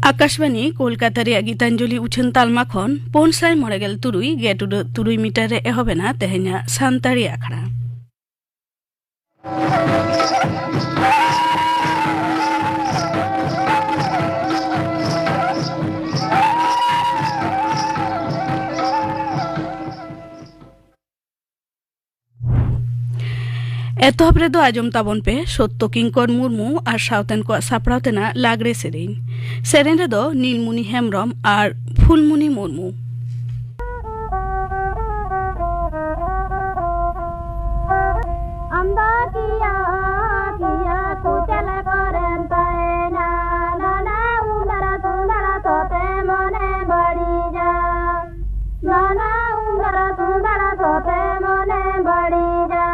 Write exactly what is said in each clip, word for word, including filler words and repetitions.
ᱟᱠᱟᱥᱵᱟᱱᱤ ᱠᱳᱞᱠᱟᱛᱟ ᱨᱮᱭᱟᱜ ᱜᱤᱛᱟᱧᱡᱚᱞᱤ ᱩᱪᱷᱟᱹᱱ ᱛᱟᱞᱢᱟ ᱠᱷᱚᱱ ᱯᱩᱱ ᱥᱟᱭ ᱢᱚᱬᱮ ᱜᱮᱞ ᱛᱩᱨᱩᱭ ᱜᱮᱴ ᱩᱰᱟᱹᱜ ᱛᱩᱨᱩᱭ ᱢᱤᱴᱟᱨ ᱨᱮ ᱮᱦᱚᱵ ᱮᱱᱟ ᱛᱮᱦᱮᱧᱟᱜ ᱥᱟᱱᱛᱟᱲᱤ ᱟᱠᱷᱲᱟ᱾ ᱮᱛᱚᱦᱚᱵ ᱨᱮᱫᱚ ᱟᱸᱡᱚᱢ ᱛᱟᱵᱚᱱ ᱯᱮ ᱥᱚᱛᱛᱚ ᱠᱤᱝᱠᱚᱨ ᱢᱩᱨᱢᱩ ᱟᱨ ᱥᱟᱶᱛᱮᱱ ᱠᱚᱣᱟᱜ ᱥᱟᱯᱲᱟᱣ ᱛᱮᱱᱟᱜ ᱞᱟᱜᱽᱲᱮ ᱥᱮᱨᱮᱧ᱾ ᱥᱮᱨᱮᱧ ᱨᱮᱫᱚ ᱱᱤᱞᱢᱩᱱᱤ ᱦᱮᱢᱵᱽᱨᱚᱢ ᱟᱨ ᱯᱷᱩᱞᱢᱩᱱᱤ ᱢᱩᱨᱢᱩ᱾ ᱟᱢᱫᱟ ᱠᱤᱭᱟ ᱠᱤᱭᱟ ᱠᱚ ᱪᱮᱞᱮ ᱠᱚᱨᱮᱱ ᱛᱟᱭᱱᱟ, ᱱᱟᱱᱟ ᱩᱢᱫᱟᱨᱟ ᱛᱩᱢᱫᱟᱨᱟ ᱛᱚᱛᱮ ᱢᱚᱱᱮ ᱵᱟᱹᱲᱤᱡᱟ᱾ ᱱᱟᱱᱟ ᱩᱢᱫᱟᱨᱟ ᱛᱩᱢᱫᱟᱨᱟ ᱛᱚᱛᱮ ᱢᱚᱱᱮ ᱵᱟᱹᱲᱤᱡᱟ᱾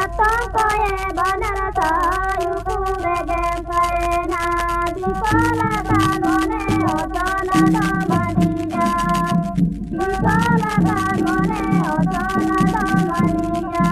ᱮᱛᱚᱢ ᱠᱚᱭᱮ ᱵᱟᱱᱟᱨ ᱛᱟᱭᱩ ᱠᱩᱢᱵᱮ ᱜᱮᱢ ᱠᱟᱭᱮᱱᱟ, ᱫᱤᱯᱚᱞᱟ ᱛᱟᱞᱚᱱᱮ ᱚᱪᱚᱱᱟ ᱫᱚ ᱢᱟᱹᱱᱤᱡᱟ᱾ ᱫᱤᱯᱚᱞᱟ ᱛᱟᱞᱚᱱᱮ ᱚᱪᱚᱱᱟ ᱫᱚ ᱢᱟᱹᱱᱤᱡᱟ᱾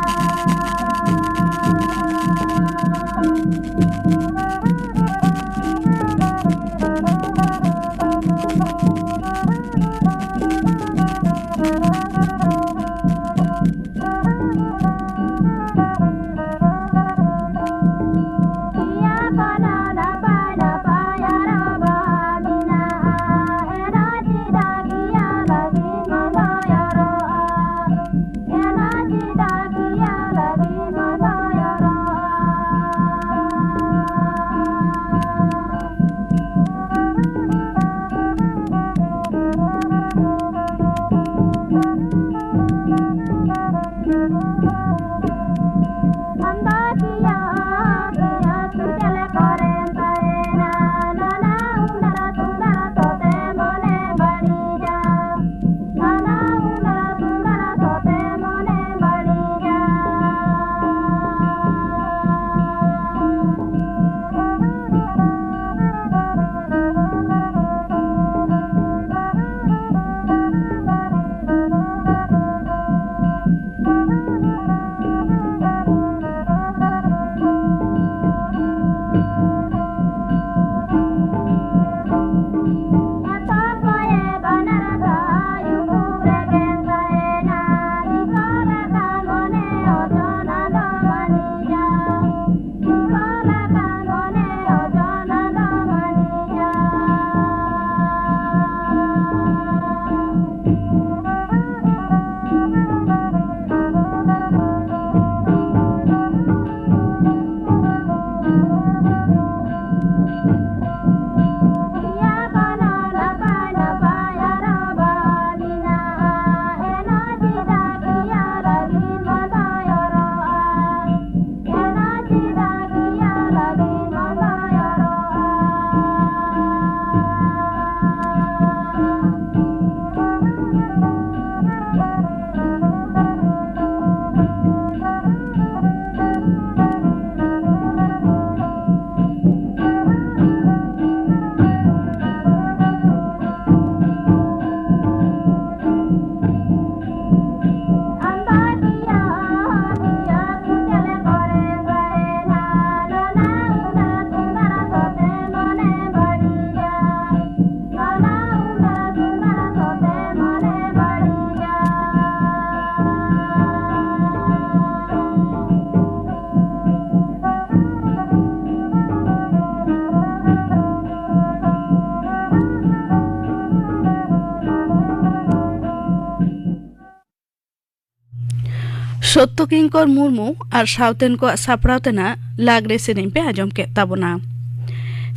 ᱥᱚᱛᱛᱚ ᱠᱤᱝᱠᱚᱨ ᱢᱩᱨᱢᱩ ᱟᱨ ᱥᱟᱶᱛᱮᱱ ᱠᱚᱣᱟᱜ ᱥᱟᱯᱲᱟᱣ ᱛᱮᱱᱟᱜ ᱞᱟᱜᱽᱲᱮ ᱥᱮᱨᱮᱧ ᱯᱮ ᱟᱸᱡᱚᱢ ᱠᱮᱫ ᱛᱟᱵᱚᱱᱟ᱾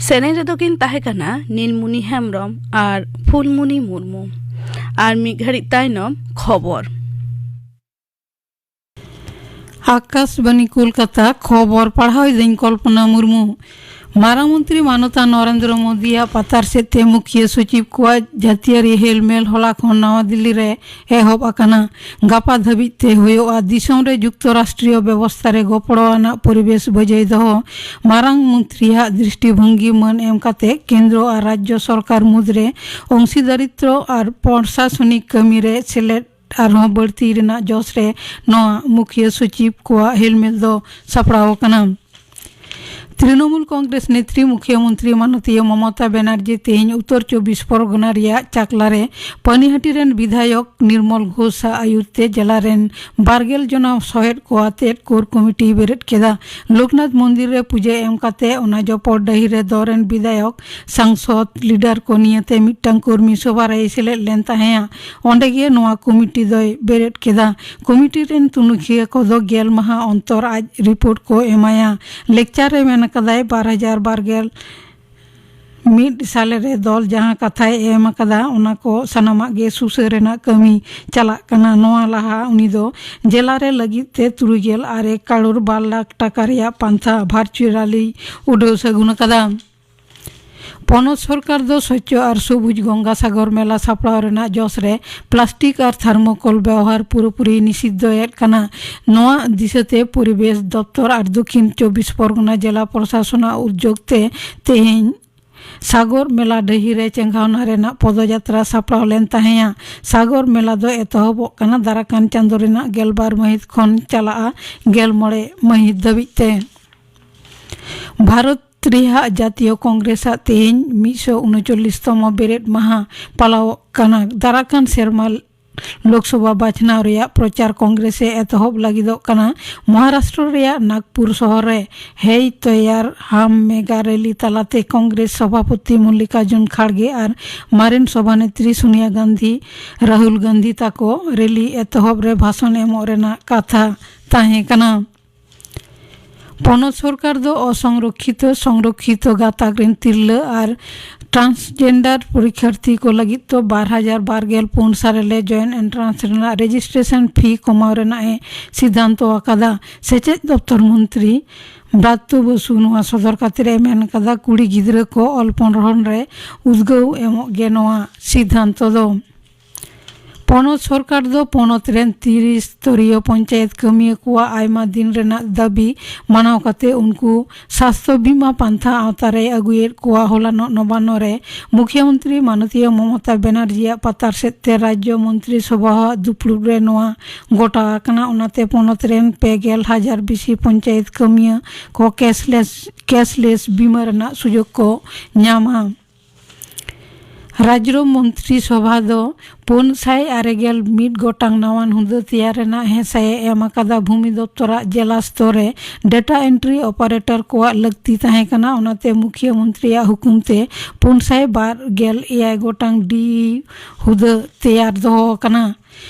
ᱥᱮᱨᱮᱧ ᱨᱮᱫᱚ ᱠᱤᱱ ᱛᱟᱦᱮᱸ ᱠᱟᱱᱟ ᱱᱤᱞᱢᱩᱱᱤ ᱦᱮᱢᱵᱽᱨᱚᱢ ᱟᱨ ᱯᱷᱩᱞᱢᱩᱱᱤ ᱢᱩᱨᱢᱩ᱾ ᱟᱨ ᱢᱤᱫ ᱜᱷᱟᱹᱲᱤᱡ ᱛᱟᱭᱱᱚᱢ ᱠᱷᱚᱵᱚᱨ᱾ ᱟᱠᱟᱥᱵᱟᱱᱤ ᱠᱳᱞᱠᱟᱛᱟ, ᱠᱷᱚᱵᱚᱨ ᱯᱟᱲᱦᱟᱣ ᱮᱫᱟᱹᱧ ᱠᱚᱞᱯᱚᱱᱟ ᱢᱩᱨᱢᱩ᱾ ᱢᱟᱨᱟᱝ ᱢᱚᱱᱛᱨᱤ ᱢᱟᱱᱚᱛᱟᱱ ᱱᱚᱨᱮᱱᱫᱨᱚ ᱢᱳᱫᱤᱭᱟᱜ ᱯᱟᱛᱟᱨ ᱥᱮᱫ ᱛᱮ ᱢᱩᱠᱷᱤᱭᱟᱹ ᱥᱚᱪᱤᱵᱽ ᱠᱚᱣᱟᱜ ᱡᱟᱹᱛᱤᱭᱟᱹᱨᱤ ᱦᱮᱞᱢᱮᱞ ᱦᱚᱞᱟ ᱠᱷᱚᱱ ᱱᱟᱣᱟ ᱫᱤᱞᱞᱤ ᱨᱮ ᱮᱦᱚᱵ ᱟᱠᱟᱱᱟ᱾ ᱜᱟᱯᱟ ᱫᱷᱟᱹᱵᱤᱡ ᱛᱮ ᱦᱩᱭᱩᱜᱼᱟ᱾ ᱫᱤᱥᱚᱢ ᱨᱮ ᱡᱩᱠᱛᱚ ᱨᱟᱥᱴᱨᱤᱭᱚ ᱵᱮᱵᱚᱥᱛᱷᱟ ᱨᱮ ᱜᱚᱯᱚᱲᱚ ᱟᱱᱟᱜ ᱯᱚᱨᱤᱵᱮᱥ ᱵᱚᱡᱟᱭ ᱫᱚᱦᱚ ᱢᱟᱨᱟᱝ ᱢᱚᱱᱛᱨᱤᱭᱟᱜ ᱫᱨᱤᱥᱴᱤᱵᱷᱚᱝᱜᱤ ᱢᱟᱹᱱ ᱮᱢ ᱠᱟᱛᱮ ᱠᱮᱱᱫᱨᱚ ᱟᱨ ᱨᱟᱡᱽᱡᱚ ᱥᱚᱨᱠᱟᱨ ᱢᱩᱫᱽᱨᱮ ᱚᱝᱥᱤᱫᱟᱨᱤᱛᱛᱚ ᱟᱨ ᱯᱨᱚᱥᱟᱥᱚᱱᱤᱠ ᱠᱟᱹᱢᱤ ᱨᱮ ᱥᱮᱞᱮᱫ ᱟᱨᱦᱚᱸ ᱵᱟᱹᱲᱛᱤ ᱨᱮᱱᱟᱜ ᱡᱚᱥ ᱨᱮ ᱱᱚᱣᱟ ᱢᱩᱠᱷᱤᱭᱟᱹ ᱥᱚᱪᱤᱵᱽ ᱠᱚᱣᱟᱜ ᱦᱮᱞᱢᱮᱞ ᱫᱚ ᱥᱟᱯᱲᱟᱣ ᱟᱠᱟᱱᱟ᱾ ᱛᱨᱤᱱᱚᱢᱩᱞ ᱠᱚᱝᱜᱨᱮᱥ ᱱᱮᱛᱨᱤ ᱢᱩᱠᱷᱭᱟᱹ ᱢᱚᱱᱛᱨᱤ ᱢᱟᱱᱚᱛᱤᱭᱟᱹ ᱢᱚᱢᱚᱛᱟ ᱵᱮᱱᱟᱨᱡᱤ ᱛᱮᱦᱮᱧ ᱩᱛᱛᱚᱨ ᱪᱚᱵᱵᱤᱥ ᱯᱚᱨᱜᱚᱱᱟ ᱨᱮᱭᱟᱜ ᱪᱟᱠᱞᱟ ᱨᱮ ᱯᱟᱱᱤᱦᱟᱴᱤ ᱨᱮᱱ ᱵᱤᱫᱷᱟᱭᱚᱠ ᱱᱤᱨᱢᱚᱞ ᱜᱷᱳᱥ ᱟᱜ ᱟᱹᱭᱩᱨ ᱛᱮ ᱡᱮᱞᱟ ᱨᱮᱱ ᱵᱟᱨᱜᱮᱞ ᱡᱚᱱᱟ ᱥᱚᱦᱮᱫ ᱠᱚ ᱟᱛᱮᱫ ᱠᱳᱨ ᱠᱚᱢᱤᱴᱤᱭ ᱵᱮᱨᱮᱫ ᱠᱮᱫᱟ᱾ ᱞᱳᱠᱱᱟᱛᱷ ᱢᱚᱱᱫᱤᱨ ᱨᱮ ᱯᱩᱡᱟᱹ ᱮᱢ ᱠᱟᱛᱮ ᱚᱱᱟ ᱡᱚᱯᱚᱨ ᱰᱟᱹᱦᱤ ᱨᱮ ᱫᱚᱞ ᱨᱮᱱ ᱵᱤᱫᱷᱟᱭᱚᱠ, ᱥᱟᱝᱥᱚᱫ, ᱞᱤᱰᱟᱨ ᱠᱚ ᱱᱤᱭᱟᱹᱛᱮ ᱢᱤᱫᱴᱟᱝ ᱠᱚᱨᱢᱤ ᱥᱚᱵᱷᱟ ᱨᱮᱭ ᱥᱮᱞᱮᱫ ᱞᱮᱱ ᱛᱟᱦᱮᱸᱭᱟ᱾ ᱚᱸᱰᱮ ᱜᱮ ᱱᱚᱣᱟ ᱠᱚᱢᱤᱴᱤ ᱫᱚᱭ ᱵᱮᱨᱮᱫ ᱠᱮᱫᱟ᱾ ᱠᱚᱢᱤᱴᱤ ᱨᱮᱱ ᱛᱩᱱᱩᱠᱷᱤᱭᱟᱹ ᱠᱚᱫᱚ ᱜᱮᱞ ᱢᱟᱦᱟ ᱚᱱᱛᱚᱨ ᱟᱡ ᱨᱤᱯᱳᱨᱴ ᱠᱚ ᱮᱢᱟᱭᱟ᱾ ᱞᱮᱠᱪᱟᱨ ᱨᱮ ᱢᱮᱱ ᱟᱠᱟᱫᱟᱭ, ᱵᱟᱨ ᱦᱟᱡᱟᱨ ᱵᱟᱨ ᱜᱮᱞ ᱢᱤᱫ ᱥᱟᱞᱮ ᱨᱮ ᱫᱚᱞ ᱡᱟᱦᱟᱸ ᱠᱟᱛᱷᱟᱭ ᱮᱢ ᱟᱠᱟᱫᱟ, ᱚᱱᱟ ᱠᱚ ᱥᱟᱱᱟᱢᱟᱜ ᱜᱮ ᱥᱩᱥᱟᱹᱨ ᱨᱮᱱᱟᱜ ᱠᱟᱹᱢᱤ ᱪᱟᱞᱟᱜ ᱠᱟᱱᱟ᱾ ᱱᱚᱣᱟ ᱞᱟᱦᱟ ᱩᱱᱤ ᱫᱚ ᱡᱮᱞᱟ ᱨᱮ ᱞᱟᱹᱜᱤᱫ ᱛᱮ ᱛᱩᱨᱩᱭ ᱜᱮᱞ ᱟᱨᱮ ᱠᱟᱨᱳᱲ ᱵᱟᱨ ᱞᱟᱠᱷ ᱴᱟᱠᱟ ᱨᱮᱭᱟᱜ ᱯᱟᱱᱛᱷᱟ ᱵᱷᱟᱨᱪᱩᱣᱟᱞᱤ ᱩᱰᱟᱹᱣ ᱥᱟᱹᱜᱩᱱ ᱟᱠᱟᱫᱟ᱾ ᱯᱚᱱᱚᱛ ᱥᱚᱨᱠᱟᱨ ᱫᱚ ᱥᱚᱪᱪᱚ ᱟᱨ ᱥᱚᱵᱩᱡ ᱜᱚᱝᱜᱟ ᱥᱟᱜᱚᱨ ᱢᱮᱞᱟ ᱥᱟᱯᱲᱟᱣ ᱨᱮᱱᱟᱜ ᱡᱚᱥ ᱨᱮ ᱯᱞᱟᱥᱴᱤᱠ ᱟᱨ ᱛᱷᱟᱨᱢᱳᱠᱳᱞ ᱵᱮᱣᱦᱟᱨ ᱯᱩᱨᱟᱹᱯᱩᱨᱤ ᱱᱤᱥᱤᱫᱷ ᱮᱫ ᱠᱟᱱᱟ᱾ ᱱᱚᱣᱟ ᱫᱤᱥᱟᱹᱛᱮ ᱯᱚᱨᱤᱵᱮᱥ ᱫᱚᱯᱛᱚᱨ ᱟᱨ ᱫᱚᱠᱷᱤᱱ ᱪᱚᱵᱵᱤᱥ ᱯᱚᱨᱜᱚᱱᱟ ᱡᱮᱞᱟ ᱯᱨᱚᱥᱟᱥᱚᱱᱟᱜ ᱩᱫᱽᱡᱳᱜᱽ ᱛᱮ ᱛᱮᱦᱮᱧ ᱥᱟᱜᱚᱨ ᱢᱮᱞᱟ ᱰᱟᱹᱦᱤ ᱨᱮ ᱪᱮᱸᱜᱷᱟᱣᱱᱟ ᱨᱮᱱᱟᱜ ᱯᱚᱫᱚᱡᱟᱛᱨᱟ ᱥᱟᱯᱲᱟᱣ ᱞᱮᱱ ᱛᱟᱦᱮᱸᱭᱟ᱾ ᱥᱟᱜᱚᱨ ᱢᱮᱞᱟ ᱫᱚ ᱮᱛᱚᱦᱚᱵᱚᱜ ᱠᱟᱱᱟ ᱫᱟᱨᱟᱠᱟᱱ ᱪᱟᱸᱫᱚ ᱨᱮᱱᱟᱜ ᱜᱮᱞᱵᱟᱨ ᱢᱟᱹᱦᱤᱛ ᱠᱷᱚᱱ ᱪᱟᱞᱟᱜᱼᱟ ᱜᱮᱞ ᱢᱚᱬᱮ ᱢᱟᱹᱦᱤᱛ ᱫᱷᱟᱹᱵᱤᱡ ᱛᱮ᱾ ᱵᱷᱟᱨᱚᱛ ᱨᱮᱭᱟᱜ ᱡᱟᱛᱤᱭᱚ ᱠᱚᱝᱜᱨᱮᱥᱟᱜ ᱛᱮᱦᱮᱧ ᱢᱤᱫ ᱥᱚ ᱩᱱᱩᱪᱚᱞᱞᱤᱥ ᱛᱚᱢᱚ ᱵᱮᱨᱮᱫ ᱢᱟᱦᱟ ᱯᱟᱞᱟᱣᱚᱜ ᱠᱟᱱᱟ᱾ ᱫᱟᱨᱟᱠᱟᱱ ᱥᱮᱨᱢᱟ ᱞᱳᱠᱥᱚᱵᱷᱟ ᱵᱟᱪᱷᱱᱟᱣ ᱨᱮᱭᱟᱜ ᱯᱨᱚᱪᱟᱨ ᱠᱚᱝᱜᱨᱮᱥ ᱮ ᱮᱛᱚᱦᱚᱵ ᱞᱟᱹᱜᱤᱫᱚᱜ ᱠᱟᱱᱟ᱾ ᱢᱚᱦᱟᱨᱟᱥᱴᱨᱚ ᱨᱮᱭᱟᱜ ᱱᱟᱜᱽᱯᱩᱨ ᱥᱚᱦᱚᱨ ᱨᱮ ᱦᱮᱭ ᱛᱚᱭᱟᱨ ᱦᱟᱢ ᱢᱮᱜᱟ ᱨᱮᱞᱤ ᱛᱟᱞᱟᱛᱮ ᱠᱚᱝᱜᱨᱮᱥ ᱥᱚᱵᱷᱟᱯᱚᱛᱤ ᱢᱚᱞᱞᱤᱠᱟᱨᱡᱩᱱ ᱠᱷᱟᱲᱜᱮ ᱟᱨ ᱢᱟᱨᱮᱱ ᱥᱚᱵᱷᱟᱱᱮᱛᱨᱤ ᱥᱳᱱᱤᱭᱟ ᱜᱟᱱᱫᱷᱤ, ᱨᱟᱦᱩᱞ ᱜᱟᱱᱫᱷᱤ ᱛᱟᱠᱚ ᱨᱮᱞᱤ ᱮᱛᱚᱦᱚᱵ ᱨᱮ ᱵᱷᱟᱥᱚᱱ ᱮᱢᱚᱜ ᱨᱮᱱᱟᱜ ᱠᱟᱛᱷᱟ ᱛᱟᱦᱮᱸ ᱠᱟᱱᱟ᱾ ᱯᱚᱱᱚᱛ ᱥᱚᱨᱠᱟᱨ ᱫᱚ ᱚᱥᱚᱝᱨᱚᱠᱠᱷᱤᱛᱚ, ᱥᱚᱝᱨᱚᱠᱠᱷᱤᱛᱚ ᱜᱟᱛᱟᱠ ᱨᱮᱱ ᱛᱤᱨᱞᱟᱹ ᱟᱨ transgender ᱯᱚᱨᱤᱠᱠᱷᱟᱨᱛᱷᱤ ᱠᱚ ᱞᱟᱹᱜᱤᱫ ᱫᱚ ᱵᱟᱨ ᱦᱟᱡᱟᱨ ᱵᱟᱨ ᱜᱮᱞ ᱯᱩᱱ ᱥᱟᱞ ᱨᱮ joint entrance ᱨᱮᱱᱟᱜ registration fee ᱠᱚᱢᱟᱣ ᱨᱮᱱᱟᱜ ᱮ ᱥᱤᱫᱷᱟᱱᱛᱚ ᱟᱠᱟᱫᱟ᱾ ᱥᱮᱪᱮᱫ ᱫᱚᱯᱛᱚᱨ ᱢᱚᱱᱛᱨᱤ ᱵᱨᱟᱛᱛᱚ ᱵᱚᱥᱩ ᱱᱚᱣᱟ ᱥᱚᱫᱚᱨ ᱠᱟᱛᱮ ᱮ ᱢᱮᱱ ᱟᱠᱟᱫᱟ, ᱠᱩᱲᱤ ᱜᱤᱫᱽᱨᱟᱹ ᱠᱚ ᱚᱞ ᱯᱚᱱᱚᱲᱦᱚᱱ ᱨᱮ ᱩᱫᱽᱜᱟᱹᱣ ᱮᱢᱚᱜ ᱜᱮ ᱱᱚᱣᱟ ᱥᱤᱫᱷᱟᱱᱛᱚ ᱫᱚ᱾ ᱯᱚᱱᱚᱛ ᱥᱚᱨᱠᱟᱨ ᱫᱚ ᱯᱚᱱᱚᱛ ᱨᱮᱱ ᱛᱤᱨᱤᱥ ᱥᱛᱚᱨᱤᱭᱚ ᱯᱚᱧᱪᱟᱭᱮᱛ ᱠᱟᱹᱢᱤᱭᱟᱹ ᱠᱚᱣᱟᱜ ᱟᱭᱢᱟ ᱫᱤᱱ ᱨᱮᱱᱟᱜ ᱫᱟᱹᱵᱤ ᱢᱟᱱᱟᱣ ᱠᱟᱛᱮ ᱩᱱᱠᱩ ᱥᱟᱥᱛᱷᱚ ᱵᱤᱢᱟ ᱯᱟᱱᱛᱷᱟ ᱟᱣᱛᱟ ᱨᱮᱭ ᱟᱹᱜᱩᱭᱮᱫ ᱠᱚᱣᱟ᱾ ᱦᱚᱞᱟᱱᱚᱜ ᱱᱚᱵᱟᱱᱱᱚ ᱨᱮ ᱢᱩᱠᱷᱭᱟᱹ ᱢᱚᱱᱛᱨᱤ ᱢᱟᱱᱚᱛᱤᱭᱟᱹ ᱢᱚᱢᱚᱛᱟ ᱵᱮᱱᱟᱨᱡᱤᱭᱟᱜ ᱯᱟᱛᱟᱨ ᱥᱮᱫ ᱛᱮ ᱨᱟᱡᱽᱡᱚ ᱢᱚᱱᱛᱨᱤ ᱥᱚᱵᱷᱟᱣᱟᱜ ᱫᱩᱯᱲᱩᱵ ᱨᱮ ᱱᱚᱣᱟ ᱜᱚᱴᱟ ᱟᱠᱟᱱᱟ᱾ ᱚᱱᱟᱛᱮ ᱯᱚᱱᱚᱛ ᱨᱮᱱ ᱯᱮ ᱜᱮᱞ ᱦᱟᱡᱟᱨ ᱵᱮᱥᱤ ᱯᱚᱧᱪᱟᱭᱮᱛ ᱠᱟᱹᱢᱤᱭᱟᱹ ᱠᱚ cashless, cashless ᱵᱤᱢᱟ ᱨᱮᱱᱟᱜ ᱥᱩᱡᱳᱜᱽ ᱠᱚ ᱧᱟᱢᱟ᱾ ᱨᱟᱡᱽᱡᱚ ᱢᱚᱱᱛᱨᱤ ᱥᱚᱵᱷᱟ ᱫᱚ ᱯᱩᱱ ᱥᱟᱭ ᱟᱨᱮ ᱜᱮᱞ ᱢᱤᱫ ᱜᱚᱴᱟᱝ ᱱᱟᱣᱟᱱ ᱦᱩᱫᱟᱹ ᱛᱮᱭᱟᱨ ᱨᱮᱱᱟᱜ ᱦᱮᱸᱥᱟᱭ ᱮ ᱮᱢ ᱟᱠᱟᱫᱟ᱾ ᱵᱷᱩᱢᱤ ᱫᱚᱯᱛᱚᱨᱟᱜ ᱡᱮᱞᱟ ᱥᱛᱚᱨ ᱨᱮ data entry operator ᱠᱚᱣᱟᱜ ᱞᱟᱹᱠᱛᱤ ᱛᱟᱦᱮᱸ ᱠᱟᱱᱟ, ᱚᱱᱟᱛᱮ ᱢᱩᱠᱷᱭᱟᱹ ᱢᱚᱱᱛᱨᱤᱭᱟᱜ ᱦᱩᱠᱩᱢ ᱛᱮ ᱯᱩᱱ ᱥᱟᱭ ᱵᱟᱨ ᱜᱮᱞ ᱮᱭᱟᱭ ᱜᱚᱴᱟᱝ ᱰᱤ ᱦᱩᱫᱟᱹ ᱛᱮᱭᱟᱨ ᱫᱚᱦᱚ ᱟᱠᱟᱱᱟ᱾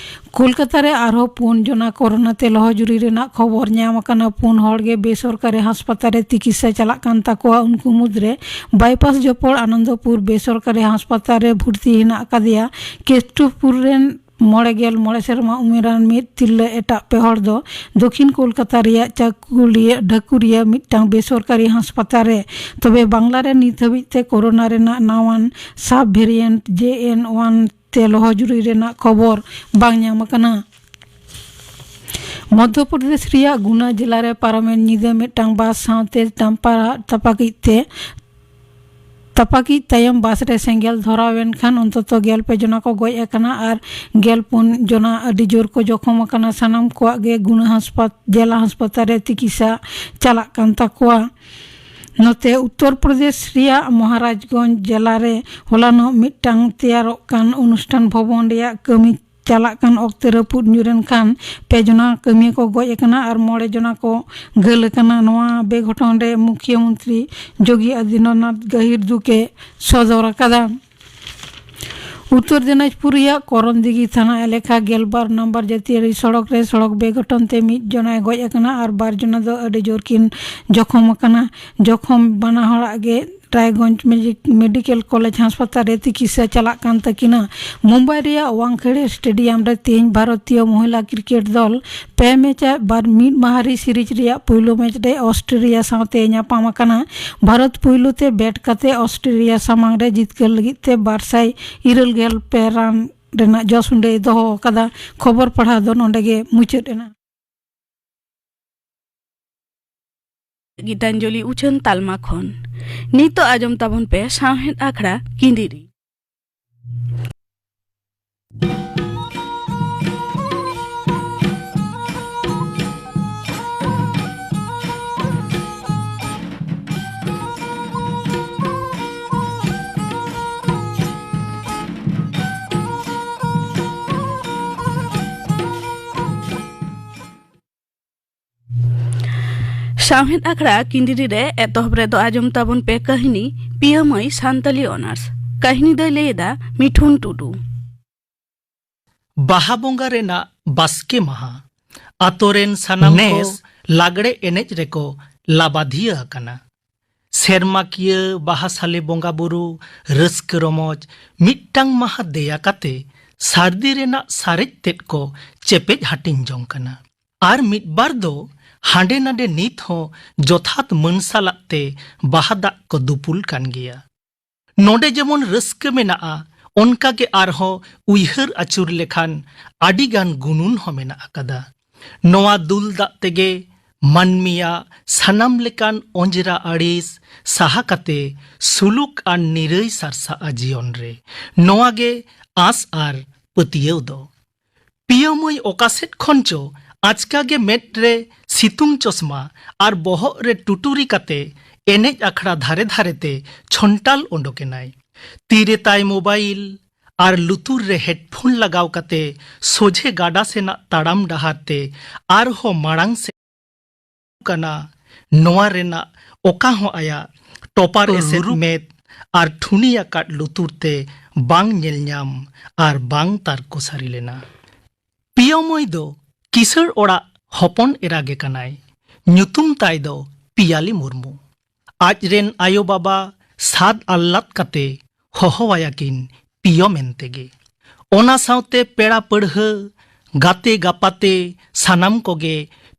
ᱠᱳᱞᱠᱟᱛᱟ ᱨᱮ ᱟᱨᱦᱚᱸ ᱯᱩᱱ ᱡᱚᱱᱟ ᱠᱳᱨᱳᱱᱟ ᱛᱮ ᱞᱚᱦᱚ ᱡᱩᱨᱤ ᱨᱮᱱᱟᱜ ᱠᱷᱚᱵᱚᱨ ᱧᱟᱢ ᱟᱠᱟᱱᱟ᱾ ᱯᱩᱱ ᱦᱚᱲ ᱜᱮ ᱵᱮᱥᱚᱨᱠᱟᱨᱤ ᱦᱟᱥᱯᱟᱛᱟᱞ ᱨᱮ ᱛᱤᱠᱤᱥᱟ ᱪᱟᱞᱟᱜ ᱠᱟᱱ ᱛᱟᱠᱚᱣᱟ᱾ ᱩᱱᱠᱩ ᱢᱩᱫᱽᱨᱮ ᱵᱟᱭᱯᱟᱥ ᱡᱚᱯᱚᱲ ᱟᱱᱚᱱᱫᱚᱯᱩᱨ ᱵᱮᱥᱚᱨᱠᱟᱨᱤ ᱦᱟᱥᱯᱟᱛᱟᱞ ᱨᱮ ᱵᱷᱩᱨᱛᱤ ᱦᱮᱱᱟᱜ ᱟᱠᱟᱫᱮᱭᱟ᱾ ᱠᱮᱥᱴᱩᱯᱩᱨ ᱨᱮᱱ ᱢᱚᱬᱮ ᱜᱮᱞ ᱢᱚᱬᱮ ᱥᱮᱨᱢᱟ ᱩᱢᱮᱨᱟᱱ ᱢᱤᱫ ᱛᱤᱨᱞᱟᱹ, ᱮᱴᱟᱜ ᱯᱮ ᱦᱚᱲ ᱫᱚ ᱫᱚᱠᱷᱤᱱ ᱠᱳᱞᱠᱟᱛᱟ ᱨᱮᱭᱟᱜ ᱪᱟᱠᱩᱞᱤᱭᱟᱹ ᱰᱷᱟᱠᱩᱨᱤᱭᱟᱹ ᱢᱤᱫᱴᱟᱝ ᱵᱮᱥᱚᱨᱠᱟᱨᱤ ᱦᱟᱥᱯᱟᱛᱟᱞ ᱨᱮ᱾ ᱛᱚᱵᱮ ᱵᱟᱝᱞᱟ ᱨᱮ ᱱᱤᱛ ᱦᱟᱹᱵᱤᱡ ᱛᱮ ᱠᱳᱨᱳᱱᱟ ᱨᱮᱱᱟᱜ ᱱᱟᱣᱟᱱ sub variant J N one ᱛᱮ ᱞᱚᱦᱚ ᱡᱩᱨᱤ ᱨᱮᱱᱟᱜ ᱠᱷᱚᱵᱚᱨ ᱵᱟᱝ ᱧᱟᱢ ᱟᱠᱟᱱᱟ᱾ ᱢᱚᱫᱽᱫᱷᱚ ᱯᱨᱚᱫᱮᱥ ᱨᱮᱭᱟᱜ ᱜᱩᱱᱟ ᱡᱮᱞᱟ ᱨᱮ ᱯᱟᱨᱚᱢᱮᱱ ᱧᱤᱫᱟᱹ ᱢᱤᱫᱴᱟᱝ ᱵᱟᱥ ᱥᱟᱶᱛᱮ ᱰᱟᱢᱯᱟᱨ ᱛᱟᱯᱟᱠᱤᱡ ᱛᱮ, ᱛᱟᱯᱟᱠᱤᱡ ᱛᱟᱭᱚᱢ ᱵᱟᱥ ᱨᱮ ᱥᱮᱸᱜᱮᱞ ᱫᱷᱚᱨᱟᱣ ᱮᱱ ᱠᱷᱟᱱ ᱚᱱᱛᱚᱛᱚ ᱜᱮᱞ ᱯᱮ ᱡᱚᱱᱟ ᱠᱚ ᱜᱚᱡ ᱟᱠᱟᱱᱟ ᱟᱨ ᱜᱮᱞ ᱯᱩᱱ ᱡᱚᱱᱟ ᱟᱹᱰᱤ ᱡᱳᱨ ᱠᱚ ᱡᱚᱠᱷᱚᱢ ᱟᱠᱟᱱᱟ᱾ ᱥᱟᱱᱟᱢ ᱠᱚᱣᱟᱜ ᱜᱮ ᱜᱩᱱᱟ ᱦᱟᱥᱯᱟᱛ-, ᱡᱮᱞᱟ ᱦᱟᱥᱯᱟᱛᱟᱞ ᱨᱮ ᱛᱤᱠᱤᱥᱟ ᱪᱟᱞᱟᱜ ᱠᱟᱱ ᱛᱟᱠᱚᱣᱟ᱾ ᱱᱚᱛᱮ ᱩᱛᱛᱚᱨ ᱯᱨᱚᱫᱮᱥ ᱨᱮᱭᱟᱜ ᱢᱚᱦᱟᱨᱟᱡᱽᱜᱚᱸᱡᱽ ᱡᱮᱞᱟ ᱨᱮ ᱦᱚᱞᱟᱱᱚᱜ ᱢᱤᱫᱴᱟᱝ ᱛᱮᱭᱟᱨᱚᱜ ᱠᱟᱱ ᱚᱱᱩᱥᱴᱷᱟᱱ ᱵᱷᱚᱵᱚᱱ ᱨᱮᱭᱟᱜ ᱠᱟᱹᱢᱤ ᱪᱟᱞᱟᱜ ᱠᱟᱱ ᱚᱠᱛᱮ ᱨᱟᱹᱯᱩᱫ ᱧᱩᱨ ᱮᱱ ᱠᱷᱟᱱ ᱯᱮ ᱡᱚᱱᱟ ᱠᱟᱹᱢᱤᱭᱟᱹ ᱠᱚ ᱜᱚᱡ ᱟᱠᱟᱱᱟ ᱟᱨ ᱢᱚᱬᱮ ᱡᱚᱱᱟ ᱠᱚ ᱜᱷᱟᱹᱞ ᱟᱠᱟᱱᱟ᱾ ᱱᱚᱣᱟ ᱵᱮᱜᱷᱚᱴᱚᱱ ᱨᱮ ᱢᱩᱠᱷᱭᱟᱹ ᱢᱚᱱᱛᱨᱤ ᱡᱳᱜᱤ ᱟᱫᱤᱛᱭᱚᱱᱟᱛᱷ ᱜᱟᱹᱦᱤᱨ ᱫᱩᱠ ᱮ ᱥᱚᱫᱚᱨ ᱟᱠᱟᱫᱟ᱾ ᱩᱛᱛᱚᱨ ᱫᱤᱱᱟᱡᱽᱯᱩᱨ ᱨᱮᱭᱟᱜ ᱠᱚᱨᱚᱱᱫᱤᱜᱷᱤ ᱛᱷᱟᱱᱟ ᱮᱞᱟᱠᱟ ᱜᱮᱞᱵᱟᱨ ᱱᱟᱢᱵᱟᱨ ᱡᱟᱹᱛᱤᱭᱟᱹᱨᱤ ᱥᱚᱲᱚᱠ ᱨᱮ ᱥᱚᱲᱚᱠ ᱵᱮᱜᱷᱚᱴᱚᱱ ᱛᱮ ᱢᱤᱫ ᱡᱚᱱᱟᱭ ᱜᱚᱡ ᱟᱠᱟᱱᱟ ᱟᱨ ᱵᱟᱨ ᱡᱚᱱᱟ ᱫᱚ ᱟᱹᱰᱤ ᱡᱳᱨ ᱠᱤᱱ ᱡᱚᱠᱷᱚᱢ ᱟᱠᱟᱱᱟ᱾ ᱡᱚᱠᱷᱚᱢ ᱵᱟᱱᱟ ᱦᱚᱲᱟᱜ ᱜᱮ ᱨᱟᱭᱜᱚᱸᱡᱽ ᱢᱮᱡᱤᱠ-, ᱢᱮᱰᱤᱠᱮᱞ ᱠᱚᱞᱮᱡᱽ ᱦᱟᱥᱯᱟᱛᱟᱞ ᱨᱮ ᱛᱤᱠᱤᱥᱟ ᱪᱟᱞᱟᱜ ᱠᱟᱱ ᱛᱟᱹᱠᱤᱱᱟ᱾ ᱢᱩᱢᱵᱟᱭ ᱨᱮᱭᱟᱜ ᱣᱟᱝᱠᱷᱮᱲᱮ ᱥᱴᱮᱰᱤᱭᱟᱢ ᱨᱮ ᱛᱮᱦᱮᱧ ᱵᱷᱟᱨᱚᱛᱤᱭᱚ ᱢᱚᱦᱤᱞᱟ ᱠᱨᱤᱠᱮᱴ ᱫᱚᱞ ᱯᱮ ᱢᱮᱪ ᱟᱜ ᱵᱟᱨ ᱢᱤᱫ ᱢᱟᱦᱟᱨᱤ ᱥᱤᱨᱤᱡᱽ ᱨᱮᱭᱟᱜ ᱯᱩᱭᱞᱩ ᱢᱮᱪ ᱨᱮ ᱚᱥᱴᱨᱮᱞᱤᱭᱟ ᱥᱟᱶᱛᱮ ᱧᱟᱯᱟᱢ ᱟᱠᱟᱱᱟ᱾ ᱵᱷᱟᱨᱚᱛ ᱯᱩᱭᱞᱩ ᱛᱮ ᱵᱮᱴ ᱠᱟᱛᱮ ᱚᱥᱴᱨᱮᱞᱤᱭᱟ ᱥᱟᱢᱟᱝ ᱨᱮ ᱡᱤᱛᱠᱟᱹᱨ ᱞᱟᱹᱜᱤᱫ ᱛᱮ ᱵᱟᱨ ᱥᱟᱭ ᱤᱨᱟᱹᱞ ᱜᱮᱞ ᱯᱮ ᱨᱟᱱ ᱨᱮᱱᱟᱜ ᱡᱚᱥ ᱩᱰᱟᱹᱭ ᱫᱚᱦᱚ ᱟᱠᱟᱫᱟ᱾ ᱠᱷᱚᱵᱚᱨ ᱯᱟᱲᱦᱟᱣ ᱫᱚ ᱱᱚᱰᱮ ᱜᱮ ᱢᱩᱪᱟᱹᱫ ᱮᱱᱟ᱾ ᱜᱤᱛᱟᱧᱡᱚᱞᱤ ᱩᱪᱷᱟᱹᱱ ᱛᱟᱞᱢᱟ ᱠᱷᱚᱱ᱾ ᱱᱤᱛᱚᱜ ᱟᱸᱡᱚᱢ ᱛᱟᱵᱚᱱ ᱯᱮ ᱥᱟᱶᱦᱮᱫ ᱟᱠᱷᱲᱟ ᱠᱤᱸᱰᱤᱨᱤ᱾ ᱥᱟᱶᱦᱮᱫ ᱟᱠᱷᱲᱟ ᱠᱤᱸᱰᱤᱨᱤ ᱨᱮ ᱮᱛᱚᱦᱚᱵ ᱨᱮᱫᱚ ᱟᱸᱡᱚᱢ ᱛᱟᱵᱚᱱ ᱯᱮ ᱠᱟᱹᱦᱱᱤ ᱯᱤᱭᱟᱹ ᱢᱟᱹᱭ ᱥᱟᱱᱛᱟᱞᱤ ᱚᱱᱟᱨᱥ᱾ ᱠᱟᱹᱦᱱᱤ ᱫᱚᱭ ᱞᱟᱹᱭ ᱮᱫᱟ ᱢᱤᱴᱷᱩᱱ ᱴᱩᱰᱩ᱾ ᱵᱟᱦᱟ ᱵᱚᱸᱜᱟ ᱨᱮᱱᱟᱜ ᱵᱟᱥᱠᱮ ᱢᱟᱦᱟ᱾ ᱟᱛᱳ ᱨᱮᱱ ᱥᱟᱱᱟᱢ ᱠᱚ ᱱᱮᱥ ᱞᱟᱜᱽᱲᱮ ᱮᱱᱮᱡ ᱨᱮᱠᱚ ᱞᱟᱵᱟᱫᱷᱤᱭᱟᱹ ᱟᱠᱟᱱᱟ᱾ ᱥᱮᱨᱢᱟᱠᱤᱭᱟᱹ ᱵᱟᱦᱟ ᱥᱟᱞᱮ ᱵᱚᱸᱜᱟ ᱵᱩᱨᱩ ᱨᱟᱹᱥᱠᱟᱹ ᱨᱚᱢᱚᱡᱽ ᱢᱤᱫᱴᱟᱝ ᱢᱟᱦᱟ ᱫᱮᱭᱟ ᱠᱟᱛᱮ ᱥᱟᱹᱨᱫᱤ ᱨᱮᱱᱟᱜ ᱥᱟᱨᱮᱡ ᱛᱮᱫ ᱠᱚ ᱪᱮᱯᱮᱡ ᱦᱟᱹᱴᱤᱧ ᱡᱚᱝ ᱠᱟᱱᱟ᱾ ᱟᱨ ᱢᱤᱫ ᱵᱟᱨ ᱫᱚ ᱦᱟᱸᱰᱮ ᱱᱟᱰᱮ ᱱᱤᱛ ᱦᱚᱸ ᱡᱚᱛᱷᱟᱛ ᱢᱟᱹᱱ ᱥᱟᱞᱟᱜ ᱛᱮ ᱵᱟᱦᱟ ᱫᱟᱜ ᱠᱚ ᱫᱩᱯᱩᱞ ᱠᱟᱱ ᱜᱮᱭᱟ᱾ ᱱᱚᱰᱮ ᱡᱮᱢᱚᱱ ᱨᱟᱹᱥᱠᱟᱹ ᱢᱮᱱᱟᱜᱼᱟ, ᱚᱱᱠᱟ ᱜᱮ ᱟᱨᱦᱚᱸ ᱩᱭᱦᱟᱹᱨ ᱟᱹᱪᱩᱨ ᱞᱮᱠᱷᱟᱱ ᱟᱹᱰᱤ ᱜᱟᱱ ᱜᱩᱱᱩᱱ ᱦᱚᱸ ᱢᱮᱱᱟᱜ ᱟᱠᱟᱫᱟ᱾ ᱱᱚᱣᱟ ᱫᱩᱞ ᱫᱟᱜ ᱛᱮᱜᱮ ᱢᱟᱹᱱᱢᱤᱭᱟᱜ ᱥᱟᱱᱟᱢ ᱞᱮᱠᱟᱱ ᱚᱸᱡᱽᱨᱟ ᱟᱹᱲᱤᱥ ᱥᱟᱦᱟ ᱠᱟᱛᱮ ᱥᱩᱞᱩᱠ ᱟᱨ ᱱᱤᱨᱟᱹᱭ ᱥᱟᱨᱥᱟᱜᱼᱟ ᱡᱤᱭᱚᱱ ᱨᱮ᱾ ᱱᱚᱣᱟ ᱜᱮ ᱟᱸᱥ ᱟᱨ ᱯᱟᱹᱛᱭᱟᱹᱣ ᱫᱚ᱾ ᱯᱤᱭᱟᱹ ᱢᱟᱹᱭ ᱚᱠᱟ ᱥᱮᱫ ᱠᱷᱚᱱ ᱪᱚ ᱟᱪᱠᱟ ᱜᱮ ᱢᱮᱫ ᱨᱮ ᱥᱤᱛᱩᱝ ᱪᱚᱥᱢᱟ ᱟᱨ ᱵᱚᱦᱚᱜ ᱨᱮ ᱴᱩᱴᱩᱨᱤ ᱠᱟᱛᱮ ᱮᱱᱮᱡ ᱟᱠᱷᱲᱟ ᱫᱷᱟᱨᱮ ᱫᱷᱟᱨᱮ ᱛᱮ ᱪᱷᱚᱱᱴᱟᱞ ᱚᱰᱚᱠ ᱮᱱᱟᱭ᱾ ᱛᱤ ᱨᱮ ᱛᱟᱭ ᱢᱳᱵᱟᱭᱤᱞ ᱟᱨ ᱞᱩᱛᱩᱨ ᱨᱮ ᱦᱮᱰᱯᱷᱳᱱ ᱞᱟᱜᱟᱣ ᱠᱟᱛᱮ ᱥᱚᱡᱷᱮ ᱜᱟᱰᱟ ᱥᱮᱱᱟᱜ ᱛᱟᱲᱟᱢ ᱰᱟᱦᱟᱨ ᱛᱮ ᱟᱨᱦᱚᱸ ᱢᱟᱲᱟᱝ ᱥᱮᱫ ᱠᱟᱱᱟ᱾ ᱱᱚᱣᱟ ᱨᱮᱱᱟᱜ ᱚᱠᱟ ᱦᱚᱸ ᱟᱭᱟᱜ ᱴᱚᱯᱟᱨ ᱮᱥᱮᱫ ᱨᱩᱨᱩ ᱢᱮᱫ ᱟᱨ ᱴᱷᱩᱱᱤ ᱟᱠᱟᱫ ᱞᱩᱛᱩᱨ ᱛᱮ ᱵᱟᱝ ᱧᱮᱞ ᱧᱟᱢ ᱟᱨ ᱵᱟᱝ ᱛᱟᱨᱠᱚ ᱥᱟᱹᱨᱤ ᱞᱮᱱᱟ᱾ ᱯᱤᱭᱳ ᱢᱟᱹᱭ ᱫᱚ ᱠᱤᱥᱟᱹᱬ ᱚᱲᱟᱜ ᱦᱚᱯᱚᱱ ᱮᱨᱟ ᱜᱮ ᱠᱟᱱᱟᱭ᱾ ᱧᱩᱛᱩᱢ ᱛᱟᱭ ᱫᱚ ᱯᱤᱭᱟᱞᱤ ᱢᱩᱨᱢᱩ᱾ ᱟᱡ ᱨᱮᱱ ᱟᱭᱳ ᱵᱟᱵᱟ ᱥᱟᱫ ᱟᱞᱞᱟᱫ ᱠᱟᱛᱮ ᱦᱚᱦᱚᱣᱟᱭᱟ ᱠᱤᱱ ᱯᱤᱭᱳ ᱢᱮᱱᱛᱮ ᱜᱮ᱾ ᱚᱱᱟ ᱥᱟᱶᱛᱮ ᱯᱮᱲᱟ ᱯᱟᱹᱲᱦᱟᱹ, ᱜᱟᱛᱮ ᱜᱟᱯᱟᱛᱮ ᱥᱟᱱᱟᱢ ᱠᱚᱜᱮ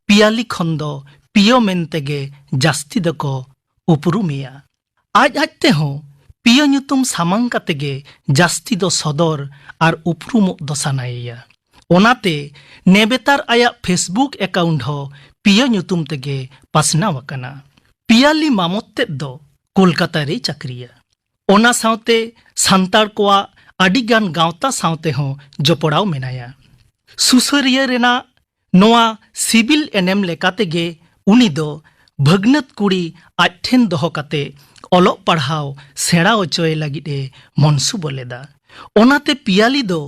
ᱯᱤᱭᱟᱞᱤ ᱠᱷᱚᱱ ᱫᱚ ᱯᱤᱭᱳ ᱢᱮᱱᱛᱮ ᱜᱮ ᱡᱟᱹᱥᱛᱤ ᱫᱚᱠᱚ ᱩᱯᱨᱩᱢᱮᱭᱟ᱾ ᱟᱡ ᱟᱡ ᱛᱮᱦᱚᱸ ᱯᱤᱭᱳ ᱧᱩᱛᱩᱢ ᱥᱟᱢᱟᱝ ᱠᱟᱛᱮ ᱜᱮ ᱡᱟᱹᱥᱛᱤ ᱫᱚ ᱥᱚᱫᱚᱨ ᱟᱨ ᱩᱯᱨᱩᱢᱚᱜ ᱫᱚ ᱥᱟᱱᱟᱭᱮᱭᱟ᱾ ᱚᱱᱟᱛᱮ ᱱᱮᱵᱮᱛᱟᱨ ᱟᱭᱟᱜ Facebook account ᱦᱚᱸ ᱯᱤᱭᱳ ᱧᱩᱛᱩᱢ ᱛᱮᱜᱮ ᱯᱟᱥᱱᱟᱣ ᱟᱠᱟᱱᱟ᱾ ᱯᱤᱭᱟᱞᱤ ᱢᱟᱢᱚᱛ ᱛᱮᱫ ᱫᱚ ᱠᱳᱞᱠᱟᱛᱟ ᱨᱮᱭ ᱪᱟᱹᱠᱨᱤᱭᱟ᱾ ᱚᱱᱟ ᱥᱟᱶᱛᱮ ᱥᱟᱱᱛᱟᱲ ᱠᱚᱣᱟᱜ ᱟᱹᱰᱤᱜᱟᱱ ᱜᱟᱶᱛᱟ ᱥᱟᱶᱛᱮ ᱦᱚᱸ ᱡᱚᱯᱲᱟᱣ ᱢᱮᱱᱟᱭᱟ᱾ ᱥᱩᱥᱟᱹᱨᱤᱭᱟᱹ ᱨᱮᱱᱟᱜ ᱱᱚᱣᱟ ᱥᱤᱵᱤᱞ ᱮᱱᱮᱢ ᱞᱮᱠᱟ ᱛᱮᱜᱮ ᱩᱱᱤ ᱫᱚ ᱵᱷᱟᱹᱜᱽᱱᱟᱹᱛ ᱠᱩᱲᱤ ᱟᱡ ᱴᱷᱮᱱ ᱫᱚᱦᱚ ᱠᱟᱛᱮ ᱚᱞᱚᱜ ᱯᱟᱲᱦᱟᱣ ᱥᱮᱬᱟ ᱚᱪᱚᱭᱮ ᱞᱟᱹᱜᱤᱫ ᱮ ᱢᱚᱱᱥᱩᱵᱚ ᱞᱮᱫᱟ᱾ ᱚᱱᱟᱛᱮ ᱯᱤᱭᱟᱞᱤ ᱫᱚ